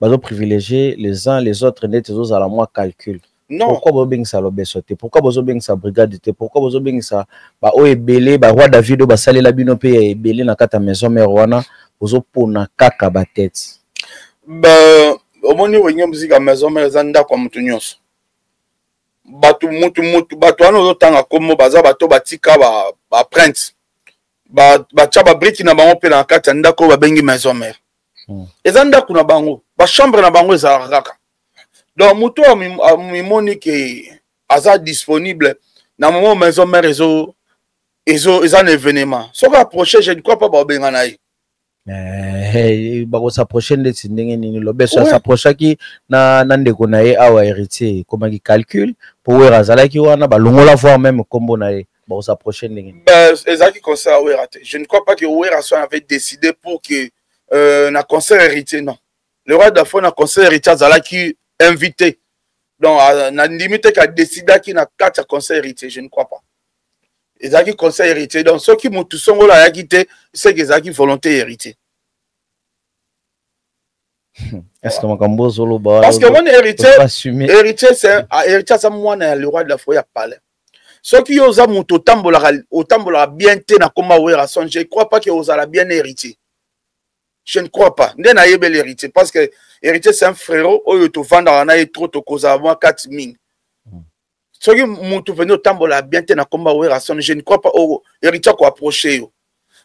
Bazo privilégier les uns les autres, ndeti ezozala mwa calcul. Non. Pourquoi bozobengisa Lobeso te? Pourquoi bozobengisa Brigade te? Pourquoi bozobengisa baoyo ebele, baroi David oyo basalela bino mpe ya ebele na kati ya Maison Mère wana? Bozopona kaka batete. Ba omoni, Wenge Musica Maison Mère eza ndako ya moto nyonso. Bato mutu mutu, bato wana ozotanga kombo, baza bato batika baempreinte, batya babriki na bango mpe na kati ya ndako oyo babengi Maison Mère. Eza ndako na bango, bachambre na bango ezalaka kaka. Donc moto oyo amimoni ke aza disponible na moment Maison Mère ezo ezo eza na événement, soki approche, je ne crois pas baobenga na ye. Eh, bakos'approcher ndeti ndenge nini? Lobeso as'approchaki na ndeko na ye awa, Héritier, ekomaki calcul mpo Wera azalaki wana, balongola voir même nkombo na ye. Bakos'approcher ndenge nini? Ben, ezalaki concert ya Wera te. Je ne crois pas que Wera soit avait décidé pour que na concert Héritier. Non, le roi d'Afro na concert Héritier azalaki invité. Donc nandimi te kadécidaki na kati ya concert Héritier. Je ne crois pas ezalaki concert Héritier. Donc soki motu songolo ayaki te, seke ezalaki volonté Héritier. Est-ce que makambo ozoloba? Parce que omoni, Héritier, Héritier, c'est Héritier, aza mwana ya le roi de la forêt ya palais. Soki yo oza moto otambolaka, otambolaka bien te na komba Werason, je crois pas que ozala bien Héritier. Je ne crois pas. Nde nayebeli Héritier, parce que Héritier, c'est un frérot oyo tovandaka na ye trop, tokozala mwa kati mingi. Soki motu mpenza otambola bien te na komba Werason, je ne crois pas oyo Héritier akoapprocher yo.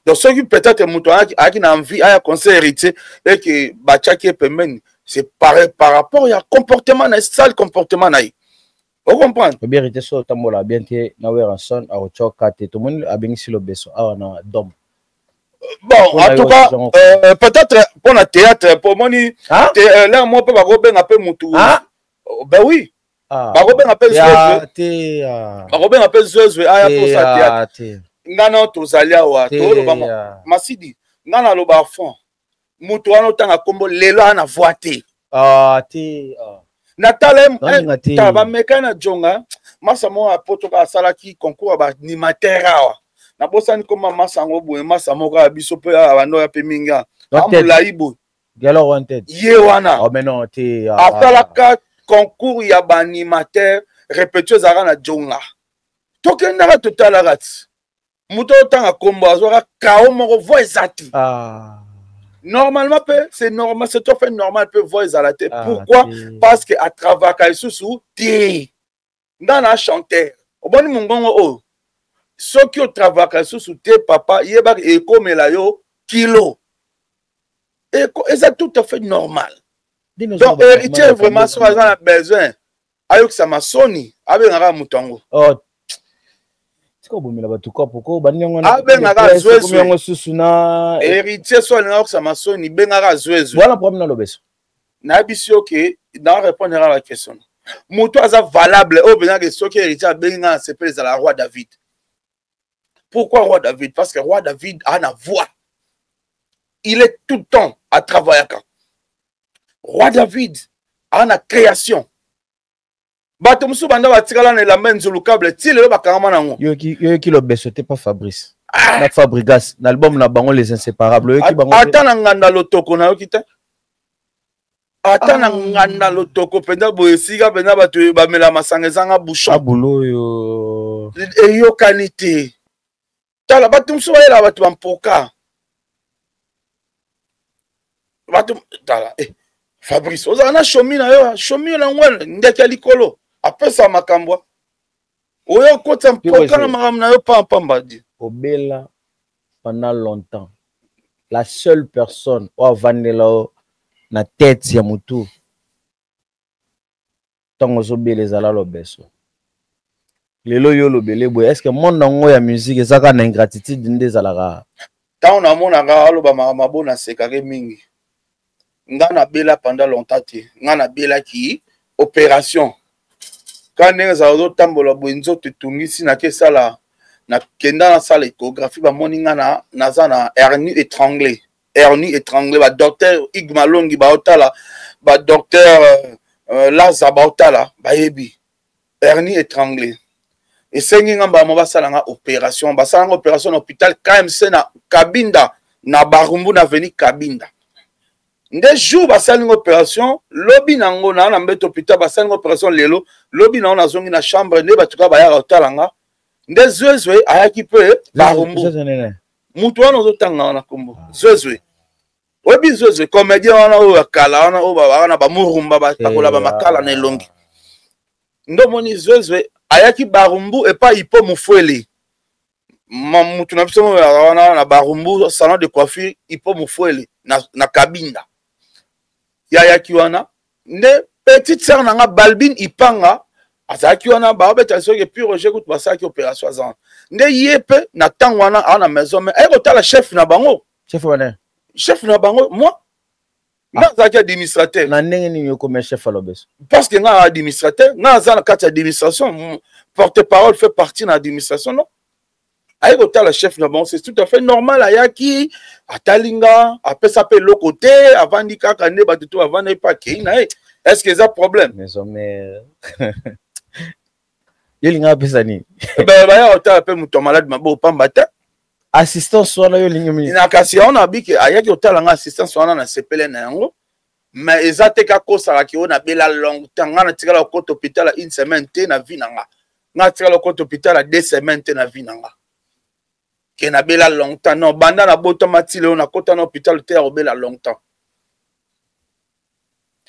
Donc soki peut-être moto ayaki na envie aya conseil Héritier eke batiaki ye pembeni, c'est par rapport ya comportement na ye, sale comportement na ye, ocomprendre? Obi Héritier so otambola bien te na Werason, akotyoka te. Tomoni abengisi Lobeso awa na dom. Bon, en tout cas, peut-être mpona théâtre, po omoni l'heure moko mpe bakobenga mpe mutu. Ben oui, bakobenga mpe Zwezwe, bakobenga mpe Zwezwe aya mposa théâtre. Nga na tozali awa, toloba Masidi, nga naloba fond, moto wana otanga nkombo lelo aya na voix te. Te. Natala, tala, bameka na jonga masa moko apotoka, asalaki concours ya baanimateur awa, nabosani koma masa yango boye, masa moko ya biso mpe ya bando ya mpe mingi, amolai boye. Ye wana asalaka concours ya baanimateur, répétition ezalaka na jonga, tokendaka totalaka ti moto otanga nkombo azwaka kao moko, voix eza te. Normalement mpe c'est normal, c'est tout à fait normal mpe voix ezala te. Pourquoi? Parce que atravaka lisusu te. Nga na chanteur, oboni mongongo oyo, soki otravaka lisusu te, papa, yebaka ekomela yo kilo. Eza tout à fait normal. Donc Héritier vraiment, soki aza na besoin ayokisa masoni, abengaka moto yango. Oh. Tika obomela bato kopo ko bandi yango. Abengaka Zwezwe. Yango susu na Héritier so alinga ayokisa masoni, bengaka Zwezwe. Wana problème na Lobeso. Nayebisi yo ke na répondre à la question. Moto aza valable oyo bengaka, soki Héritier abengi nga na sepele, ezala roi David. Pourquoi roi David? Parce que roi David a na voix, il est tout le temps à travaillaka. Roi David a na création. Bato mosusu banda batikala na elamba nzulukable ti lelo bakangama nango. Yoyoki Lobeso te, pa Fabrice na Fabrigas na album na bango Les Inséparables, oyoki bango? Ata na nganda lotoko nayoki te, ata na nganda lotoko mpenza boye, esika mpenza bato bamela masanga ezanga bouchon. Abulo oyo. Eyokani te. Tala, bato mosusu bayelaka bato bampoka. Bato, tala, Fabrice ozala na shomi na yo, shomi na ngwele ndeke ya likolo, apesa makambo oyo okota mpoka na makambo na yo pampamba di. Obela pendant longtemps, la seule personne oyo avandela yo na tête ya motu ntango ozobela ezala Lobeso. Lelo yo olobele boye, est ce que monde yango ya musique eza kaka na ingratitude nde ezalaka? Ntango namonaka aloba makambo abo, nasekaki mingi. Nga nabela pendant longtemps te. Nga nabelaki opération ka ndenge ezala, ozotambola boye, nzoto etungisi, nake esala, nakenda nasala échographie, bamoni nga na naza na hernie étranglée, hernie étranglée. Badocteur Ig Malongi baotala, badocteur Laza baotala, bayebi hernie étranglée. Esengi nga mbala mo basala nga opération. Basala nga opération na hôpital KMC na Kabinda, na Barumbu, na avenue Kabinda. Nde jour basali nga opération, lobi nango na na mbeto hôpital. Basali nga opération lelo, lobi nango nazongi na chambre. Nde bato kaka bayaka kotala nga. Nde Zwezwe ayaki mpe Barumbu. Mutu wana ozotanga wana kombo Zwezwe, oyebi Zwezwe, comédien wana oyo ya kala wana, oyo babaka na bamurumba, bapakola bamakala na elongi. Nde omoni Zwezwe ayaki Barumbu epai Ipo Mofwele, mutu na biso oyo wana na Barumbu, salon de coiffure Ipo Mofwele na Kabinda. Ye ayaki wana. Nde petite sœur na nga Balbine Ipanga azalaki wana. Baobeta soki Pi Roger kutu basalaki opération, aza wana. Nde ye mpe na ntango wana awa na maison, mais aye kotala chef na bango. Chef wana? Chef na bango, moi nga azalaki administrateur. Na ndenge nini okomi chef alobeso? Parce que nga administrateur, nga aza na kati ya administration, porte parole fait partie na administration. Non, aye kotala chef na bango, c'est tout à fait normal. Ayaki, atali nga, apesa mpe eloko te, avandi kaka nde bato to bavandi mpe, akei na ye. Est ce que eza problème? Maison Mère, yo linga apesa nini? Baya kotala mpe moto ya malade, maboko pamba te. Assistance wana yo olingi mingi. Na kasi yango na biki ayaki kotala nga, assistance wana nasepele na yango, mais eza te kakosalaki oyo nabela longtemps. Nga natikala kokota hôpital ya une semaine te na vie na nga. Nga natikala kokota hôpital ya 2 semaines te na vie na nga ke nabela longtemps. Non, banda nabotama ti lelo, nakota na hôpital te ya kobela longtemps.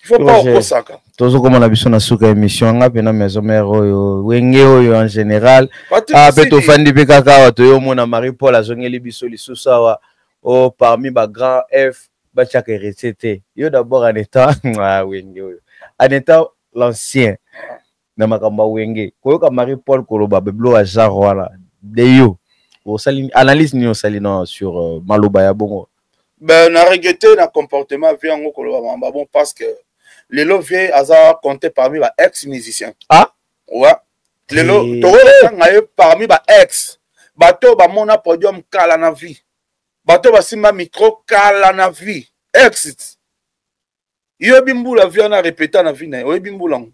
Il faut pas okosaka. Tozokomona biso na suka émission. Nga mpe na Maison Mère oyo, Wenge oyo en général, ah, mpe tofandi mpe kaka awa, toyomona Marie Paul azongeli biso lisusu awa o parmi bagrand F batiaka Héritier te. Yo d'abord, en étant, ah, Wenge oyo, en étant l'ancien na makambo ya Wenge, koyoka Marie Paul koloba beblo ya genre wana de yo, osali analyse nini? Osali no sur maloba ya bongo? Ben, na regretté na comportement vieux yango, koloba mamba bon, parce que lelo vieux aza compté parmi ba ex musicien. Ah. Ouais, lelo tokotanga ye parmi ba ex, bato bamona podium kala na vie, bato basimba micro kala na vie, ex. Yoyebi mbula vieux wana répéta na vie na ye? Oyebi mbula ngo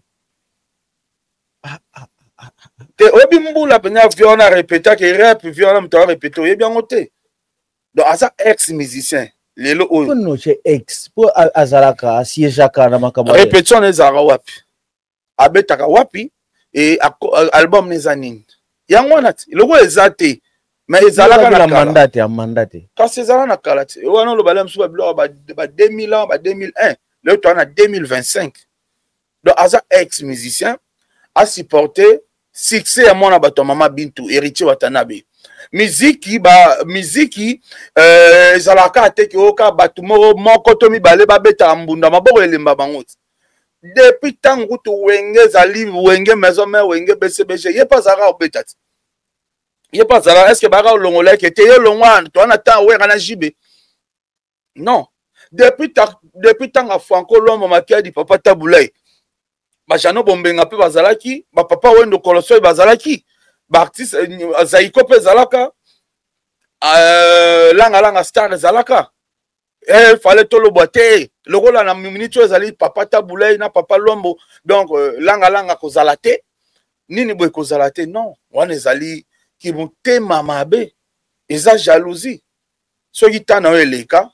te? Oyebi mbula mpenza vieux wana répétaki rep? Vieux wana moto arépété, oyebi yango te. Donc aza ex musicien lelo oyo. Mpo ce ex, mpo azalaka, asiégeaka na makambo. Répétition na ezalaka wapi? Abetaka wapi? E album na eza nini? Yango wana ti eloko eza te, mais ezalaka na mandat te, ya mandat te. Kasi ezala na kala ti wana oloba mosusu babiloko ba 2000 ans, ba 2001. Lelo toza na 2025. Donc aza ex musicien, asupporte succès ya mwana bato ya mama Bintu, Héritier Watanabe. Miziki, ba miziki ezalaka te ke oyoka bato moko moko to mibale babetaka mbunda, maboko elemba bango ti. Depuis ntango kutu Wenge ezali Wenge Maison Mère, Wenge BCBG, ye mpe azalaka kobeta ti. Ye mpe azalaka. Est ce que bayaka kolongola eke te? Ye longwa, toza na ntango Wera na JB. Non, depuis ntango ya Franco Lwambo Makiadi, papa Tabulai, bajano Bombenga mpe bazalaki, bapapa Wendo Kolosoy bazalaki, baartiste Zaiko mpe ezalaka, Langa Langa Star ezalaka. Fale tolobwa te lokola na minute oyo ezali papa Tabulai na papa Lwambo. Donc Langa Langa kozala te, nini boye kozala te. Non, wana ezali kimotema mabe, eza jalousie. Soki ta na yo eleka,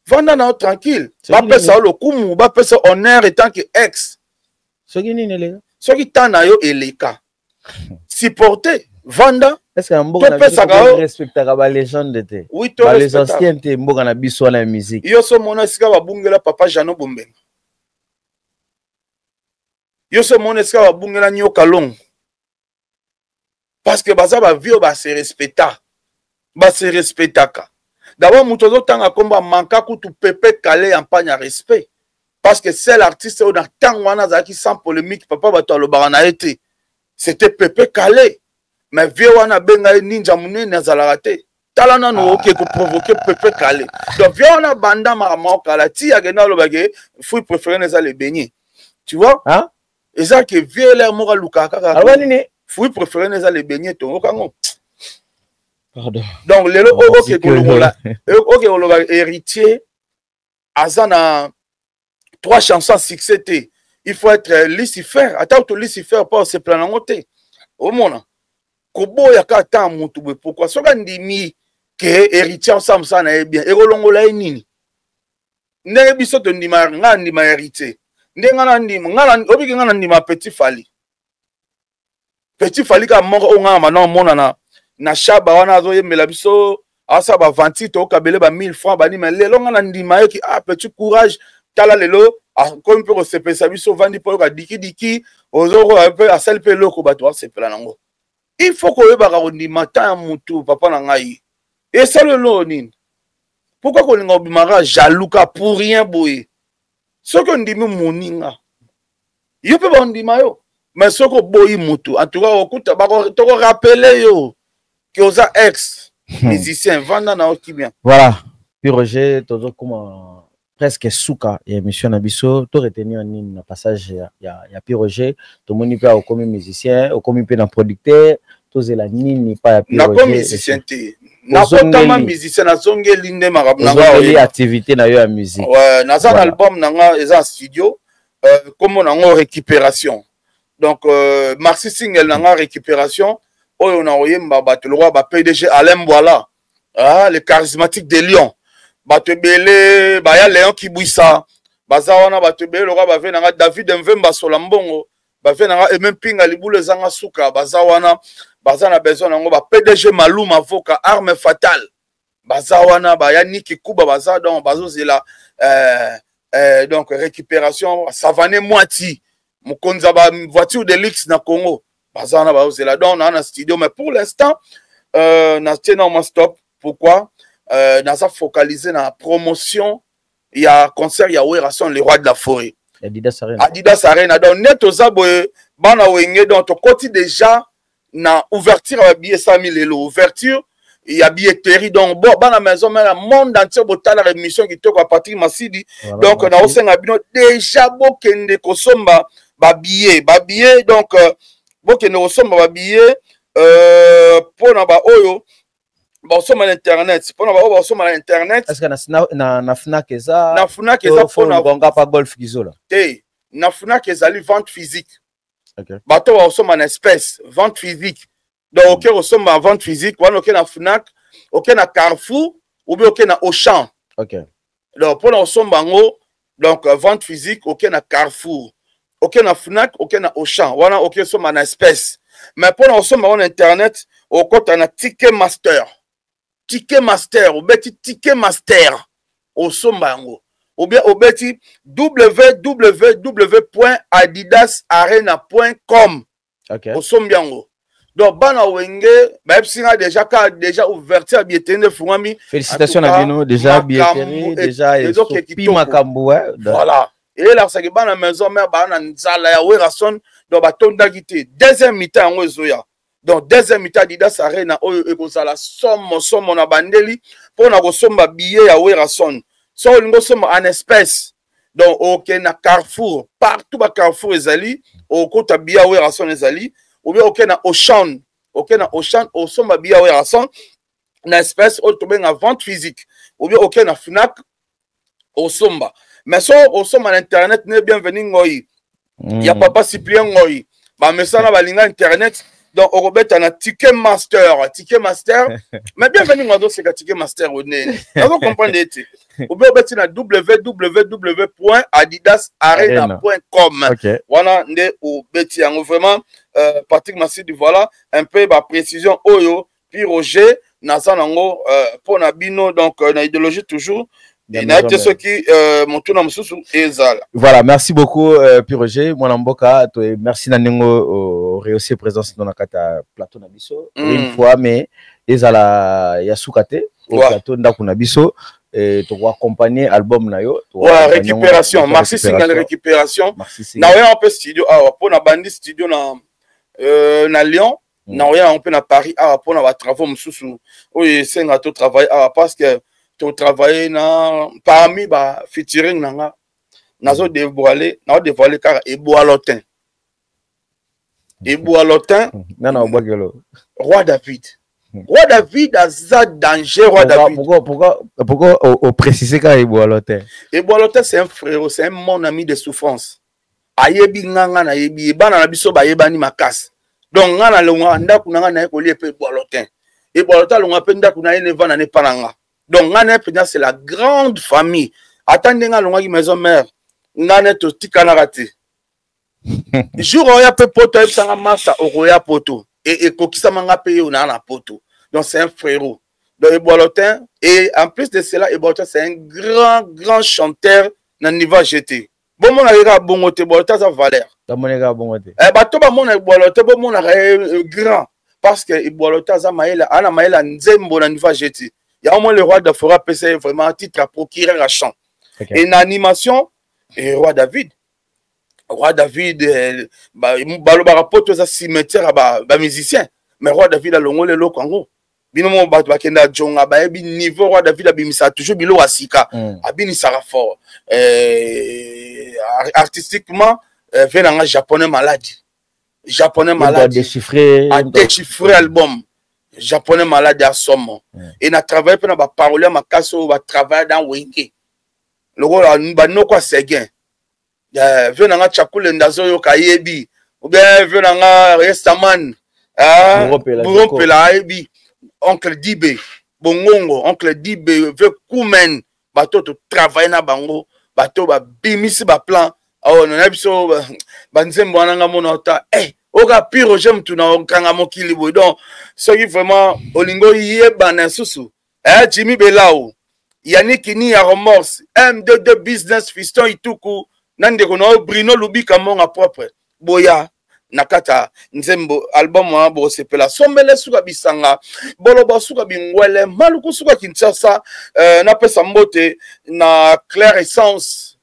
vanda na yo tranquille, bapesa yo lokumu, bapesa honneur etant que ex. Soki nini eleka? Soki ta na yo eleka, supporter, vanda. Topesaka yo, respectaka balégende te? Oui. Les anciens te, mboka na biso wana ya musique. Yo so mona esika babungela papa Jano Bombenga, yo so mona esika babungela Nyoka Longo, parce que baza bavieux, base respecta, base respectaka d'abord. Moto azotanga nkombo amanka kutu Pepe Kale ya mpanya ya respect, parce que seul artiste oyo na ntango wana azalaki sans polémique, papa, bato alobaka na ye te, c'était Pepe Kale. Mais vieux wana abenga ye ninja monene, azalaka te. Tala nano, oke koprovoquer Pepe Kale. Donc vieux wana banda makambo okala ti akende alobake fruit préféré na eza le beignet, tu vois, hein? Eza ke vieux lere moko alukaka kaka. Aloba nini? Fruit préféré na eza le beignet, toyokango. Pardon. Donc lelo oyo oke kolongola, oke koloba Héritier aza na trois chansons succès te, il faut être Lucifer. Ata to Lucifer mpo osepela nango te. Omona koboya kaka ta motu boye, pourquoi? Soki andimi ke Héritier osala mosala na ye bien, ekolongola ye nini? Ndenge biso tondima, nga ndima Héritier, nde nga na ndima, nga obiki, nga na ndima Petit Fally. Petit Fally kaka moko oyo nga na mana omona na shaba wana, azoyembela biso, asala bavanti, tokabele ba 1000 francs bani. Mais lelo nga na ndima ye ki, ah, petit, courage. Tala lelo akomi mpe kosepelisa biso, ovandi mpo oyoka dikidiki, ozokoka mpe asali mpe eloko, bato basepela nango. Il faut koyebaka kondima ta ya mutu. Papa na ngai, esali eloko nini? Pourquoi kolinga obimaka jaloux ka pour rien boye? Soki ondimi moninga, yo mpe bandima yo. Mais soki oboyi mutu, en tout cas okuta tokorappeler yo ke oza ex musicien, vanda na yo kimia. Voilà, puis Roger, tozokoma presque suka ya émission na biso. To retenir nini na passage ya Pi Roger? Tomoni mpe okomi musicien, okomi mpe na producteur. Tozela nini pa ya Pi Roger? Musicien te, nakotama musicien, nazongeli nde makambo na nga, activité na yo ya musique. Ouais, naza na album na nga, eza studio, kombo nango Récupération. Donc maxi single na nga Récupération, oyo na koyemba bato lokola ba PDG Alain Mbwala, ah, le charismatique de Lyon, bato ebele baya, Léon Kibwisa, baza wana, bato ebele lokola bave na nga David Mvemba, Sola Mbongo, bave na nga Eme Mpinga, Libulu ezanga suka, baza wana, baza na besoin nango. Ba PDG Maluma, Avoka Arme Fatale, baza wana, baya Niki Kuba, baza. Donc bazozela donc Récupération. Savane Mwati, mokonzi ya bavoiture de luxe na Congo, baza wana, bazozela. Donc naa na studio, mais pour l'instant natie na mwa stop. Pourquoi? Naza focalisé na promotion ya concert ya Werrason, le roi de la forêt. Adidas Arena. Adidas Arena. Donc nde toza boye, bana Wenge, donc tokoti déjà na ouverture ya babillet 100 000 lelo, ouverture ya billetterie. Donc bo bana maison mère, monde entier, botalaka émission kitoko ya Patrick Masidi. Voilà, donc naosenga bino déjà bokende kosomba babillet, babillet. Donc bokende kosomba babillet mpona baoyo basomba na internet, mpona baoyo basomba na internet. Est-ce que na Fnac eza? Na Fnac eza. Mpona gonga pa Golf Kizola. Te, na Fnac ezali vente physique. Bato bakosomba na espèce, vente physique. Donc oke kosomba vente physique wana, oke na Fnac, oke na Carrefour ou bien oke na Auchan. Donc mpona kosomba yango, donc vente physique, oke na Carrefour, oke na Fnac, oke na Auchan wana, oke osomba na espèce. Mais mpona kosomba yango na internet, okota na Ticket Master. Ticket Master, obeti Ticket Master, osomba yango, ou bien obeti www.adidasarena.com, osombi yango. Donc bana Wenge bayebisi nga déjà ka déjà ouverture ya billetterie nde efungwami. Félicitations na bino, déjà billetterie déjà esopi makambo. Voilà, eyelakisaki bana maison mère baa na nzala ya Werrason. Donc batondaki te. Deuxième mi-temps yango ezoya. Donc deuxième mi-temps Adidas Arena oyo ekozala somo somo. Na bandeli mpona kosomba billet ya Werrason, so olingi osomba en espèce, donc okende na Carrefour, partout ba Carrefour ezali, okota billet ya Werrason ezali, ou bien okende na Auchan, okende na Auchan, osomba billet ya Werrason na espèce, oyo tobenga vente physique, ou bien okende na Fnac, osomba. Mais so osomba na internet, ne Bienvenu Ngoi ya papa Cyprien Ngoi, bamesana balinga internet. Donc okobeta na Ticket Master, Ticket Master. Mais Bienvenu Ngoi azoseka Ticket Master onene, nazocomprendre ete obe obeti na www.adidasarena.com wana nde obeti yango. Vraiment, Patrick Masidi, voilà un peu baprécision oyo Pi Roger naza nango mpo na bino. Donc na idéologie toujours, nayebi te soki motuna mosusu ezala. Voilà, merci beaucoup, Pi Roger mwana mboka. Merci na ndenge rehausser présence no na kati ya plateau na biso une fois, mais ezala ya suka te. Plateau ndako na biso, tokoaccompagner album na yo. Ouais, Récupération, maxi single Récupération. Naoya mpe studio awa mpo na bandi studio na Lyon, naoya yango mpe na Paris awa mpona batravaux mosusu oyo esenga totravaille awa, parce que totravaille na parmi bafeaturing na nga. Nazodévoile, naodévoile kaka Eboalotin, Eboalotin. Nana obwakelo. Roi David, Roi David aza danger, Roi David. Pourquoi oprécise kaka Eboalotin? Eboalotin, c'est un frérot, c'est un mon ami de souffrance. Ayebi nganga, nayebi ye, bana na biso bayebani makasi. Donc nga nalongwaka ndako na nga, naye kolia mpe Ebwalotin. Ebwalotin alongwa mpe ndako na ye, nevanda ne epa na nga. Donc nga na ye mpenza, c'est la grande famille. Ata ndenge alongwaki maison mère, nga ne totikanaka te. Jour oya mpe poto, ayebisanga: "Masa, okoya poto." E ekokisama, nga mpe ye naa na poto. Donc c'est un frérot. Donc Ebwalotin, et en plus de cela, Ebwalotin, c'est un grand grand chanteur na niveau GT. Bomonaka kaka bongo te, Ebwalotin aza valeur. Bamonaka bongo te. Bato bamona Ebwalotin, bomonaka ye grand parce que Ebwalotin aza mayele, ana mayele ya nzembo na niveau GT. Yango moi, le roi de forêt apesa ye vraiment titre ya procureur ya chant. Et na animation, et roi David, roi David, balobaka poto eza cimetière ya bamusicien, mais roi David alongoli eloko yango. Bino mo bato bakenda jonga, bayebi niveau. Roi David abimisaka toujours biloko ya sika. Abinisaka fort. Artistiquement, ve nanga Japonais Maladi, Japonais Maladi. Déchiffré. Adéchiffré album Japonais Maladi asomo. E na travaille mpe na baparole ya makasi oyo batravaille dans Wenge, lokola banoko ya Seguin. Ve nanga Chakulenda, azoyoka, ayebi. Ou bien ve nanga Restaman Burompela, ayebi. Oncle Dibe Bongongo, oncle Dibe, ve Kumen, bato totravaille na bango, bato babimisi baplan awa na biso, banzembo wana. Nga mona ota oka Piroger, mutu na okanga mokili boye. Donc soki vraiment olingi oyebana lisusu, Jimmy Belau, Yannick Ni ya Remorse, M22 Business, Fiston Ituku na ndeko na oyo Bruno Lubika Monga propre, boya na kati ya nzembo album wana, bokosepela. Sombele suka bisanga, boloba suka bingwele, maluku suka Kinshasa. Napesa mbote na Claire Essence,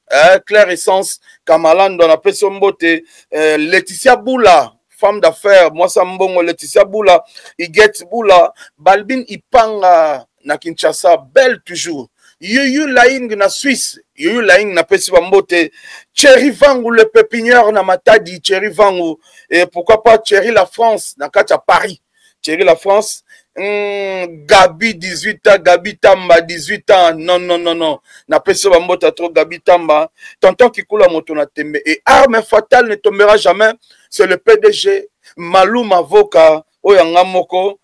Claire Essence Kamalando, napesi yo mbote. Laetitia Bula, femme d'affaires, mwasi ya mbongo, Laetitia Bula, Iget Bula, Balbin Ipanga na Kinshasa, belle toujours. Yuyu Laing na Suisse, Yuyu Laing, napesi bambote. Thierry Vangu, le pépinière na Matadi, Thierry Vangu. Et pourquoi pas Thierry La France na kati ya Paris, Thierry La France. Gabi 18 ans, Gabi Tamba 18 ans. Non, non, non, non, napesi bambote trop. Gabi Tamba, tonton Kikula, moto na tembe et arme fatale ne tombera jamais, c'est le PDG Malou Mavoka oyo yanga moko.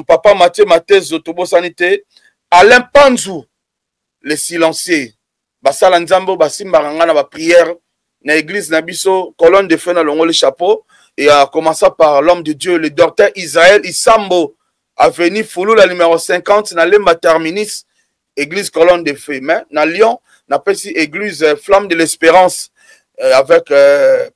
Papa Mathieu Matezo, tobosani te. Alain Panzu le silencieux, basala nzambe oyo basimbaka nga na baprière na église na biso Colonne de Feu, na longoli chapeau. Et à commencer par l'homme de Dieu, le docteur Israël Isambo, avenue Fulula numéro 50 na Lemba Terminus, église Colonne de Feu. Mais na Lyon, napesi église Flamme de l'Espérance, avec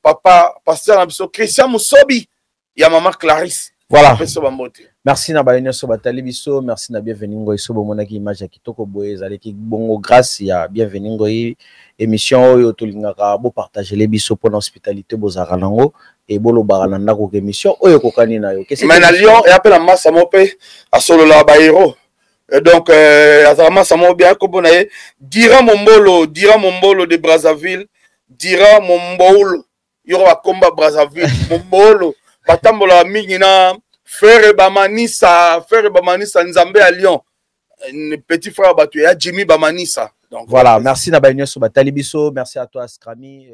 papa pasteur na biso Christian Musobi ya mama Clarisse. Voilà. Napesi bambote. Merci na baye nyonso batali biso. Merci na Bienvenu Ngoi. So bomonaki image ya kitoko boye, ezalaki bongo grâce ya Bienvenu Ngoi. Émission oyo tolingaka bopartagele biso mpona hospitalité bozalaka nango e bolobaka na ndako ke émission oyo ekokani na yo. Mais na Lyon eya mpe na masa mo mpe asololaka bahero. Donc azalaka masa moko bien, kombo na ye Dira Mombolo, Dira Mombolo de Brazzaville, Dira Mombolo yoko bakomba Brazzaville, Mombolo. Batambolaka mingi na frère Bamanisa, frère Bamanisa Nzambe ya Lyon, petit frère bato ya Jimmy Bamanisa. Donc voilà, merci na baye nyonso batali biso. Merci à toi, Scrami.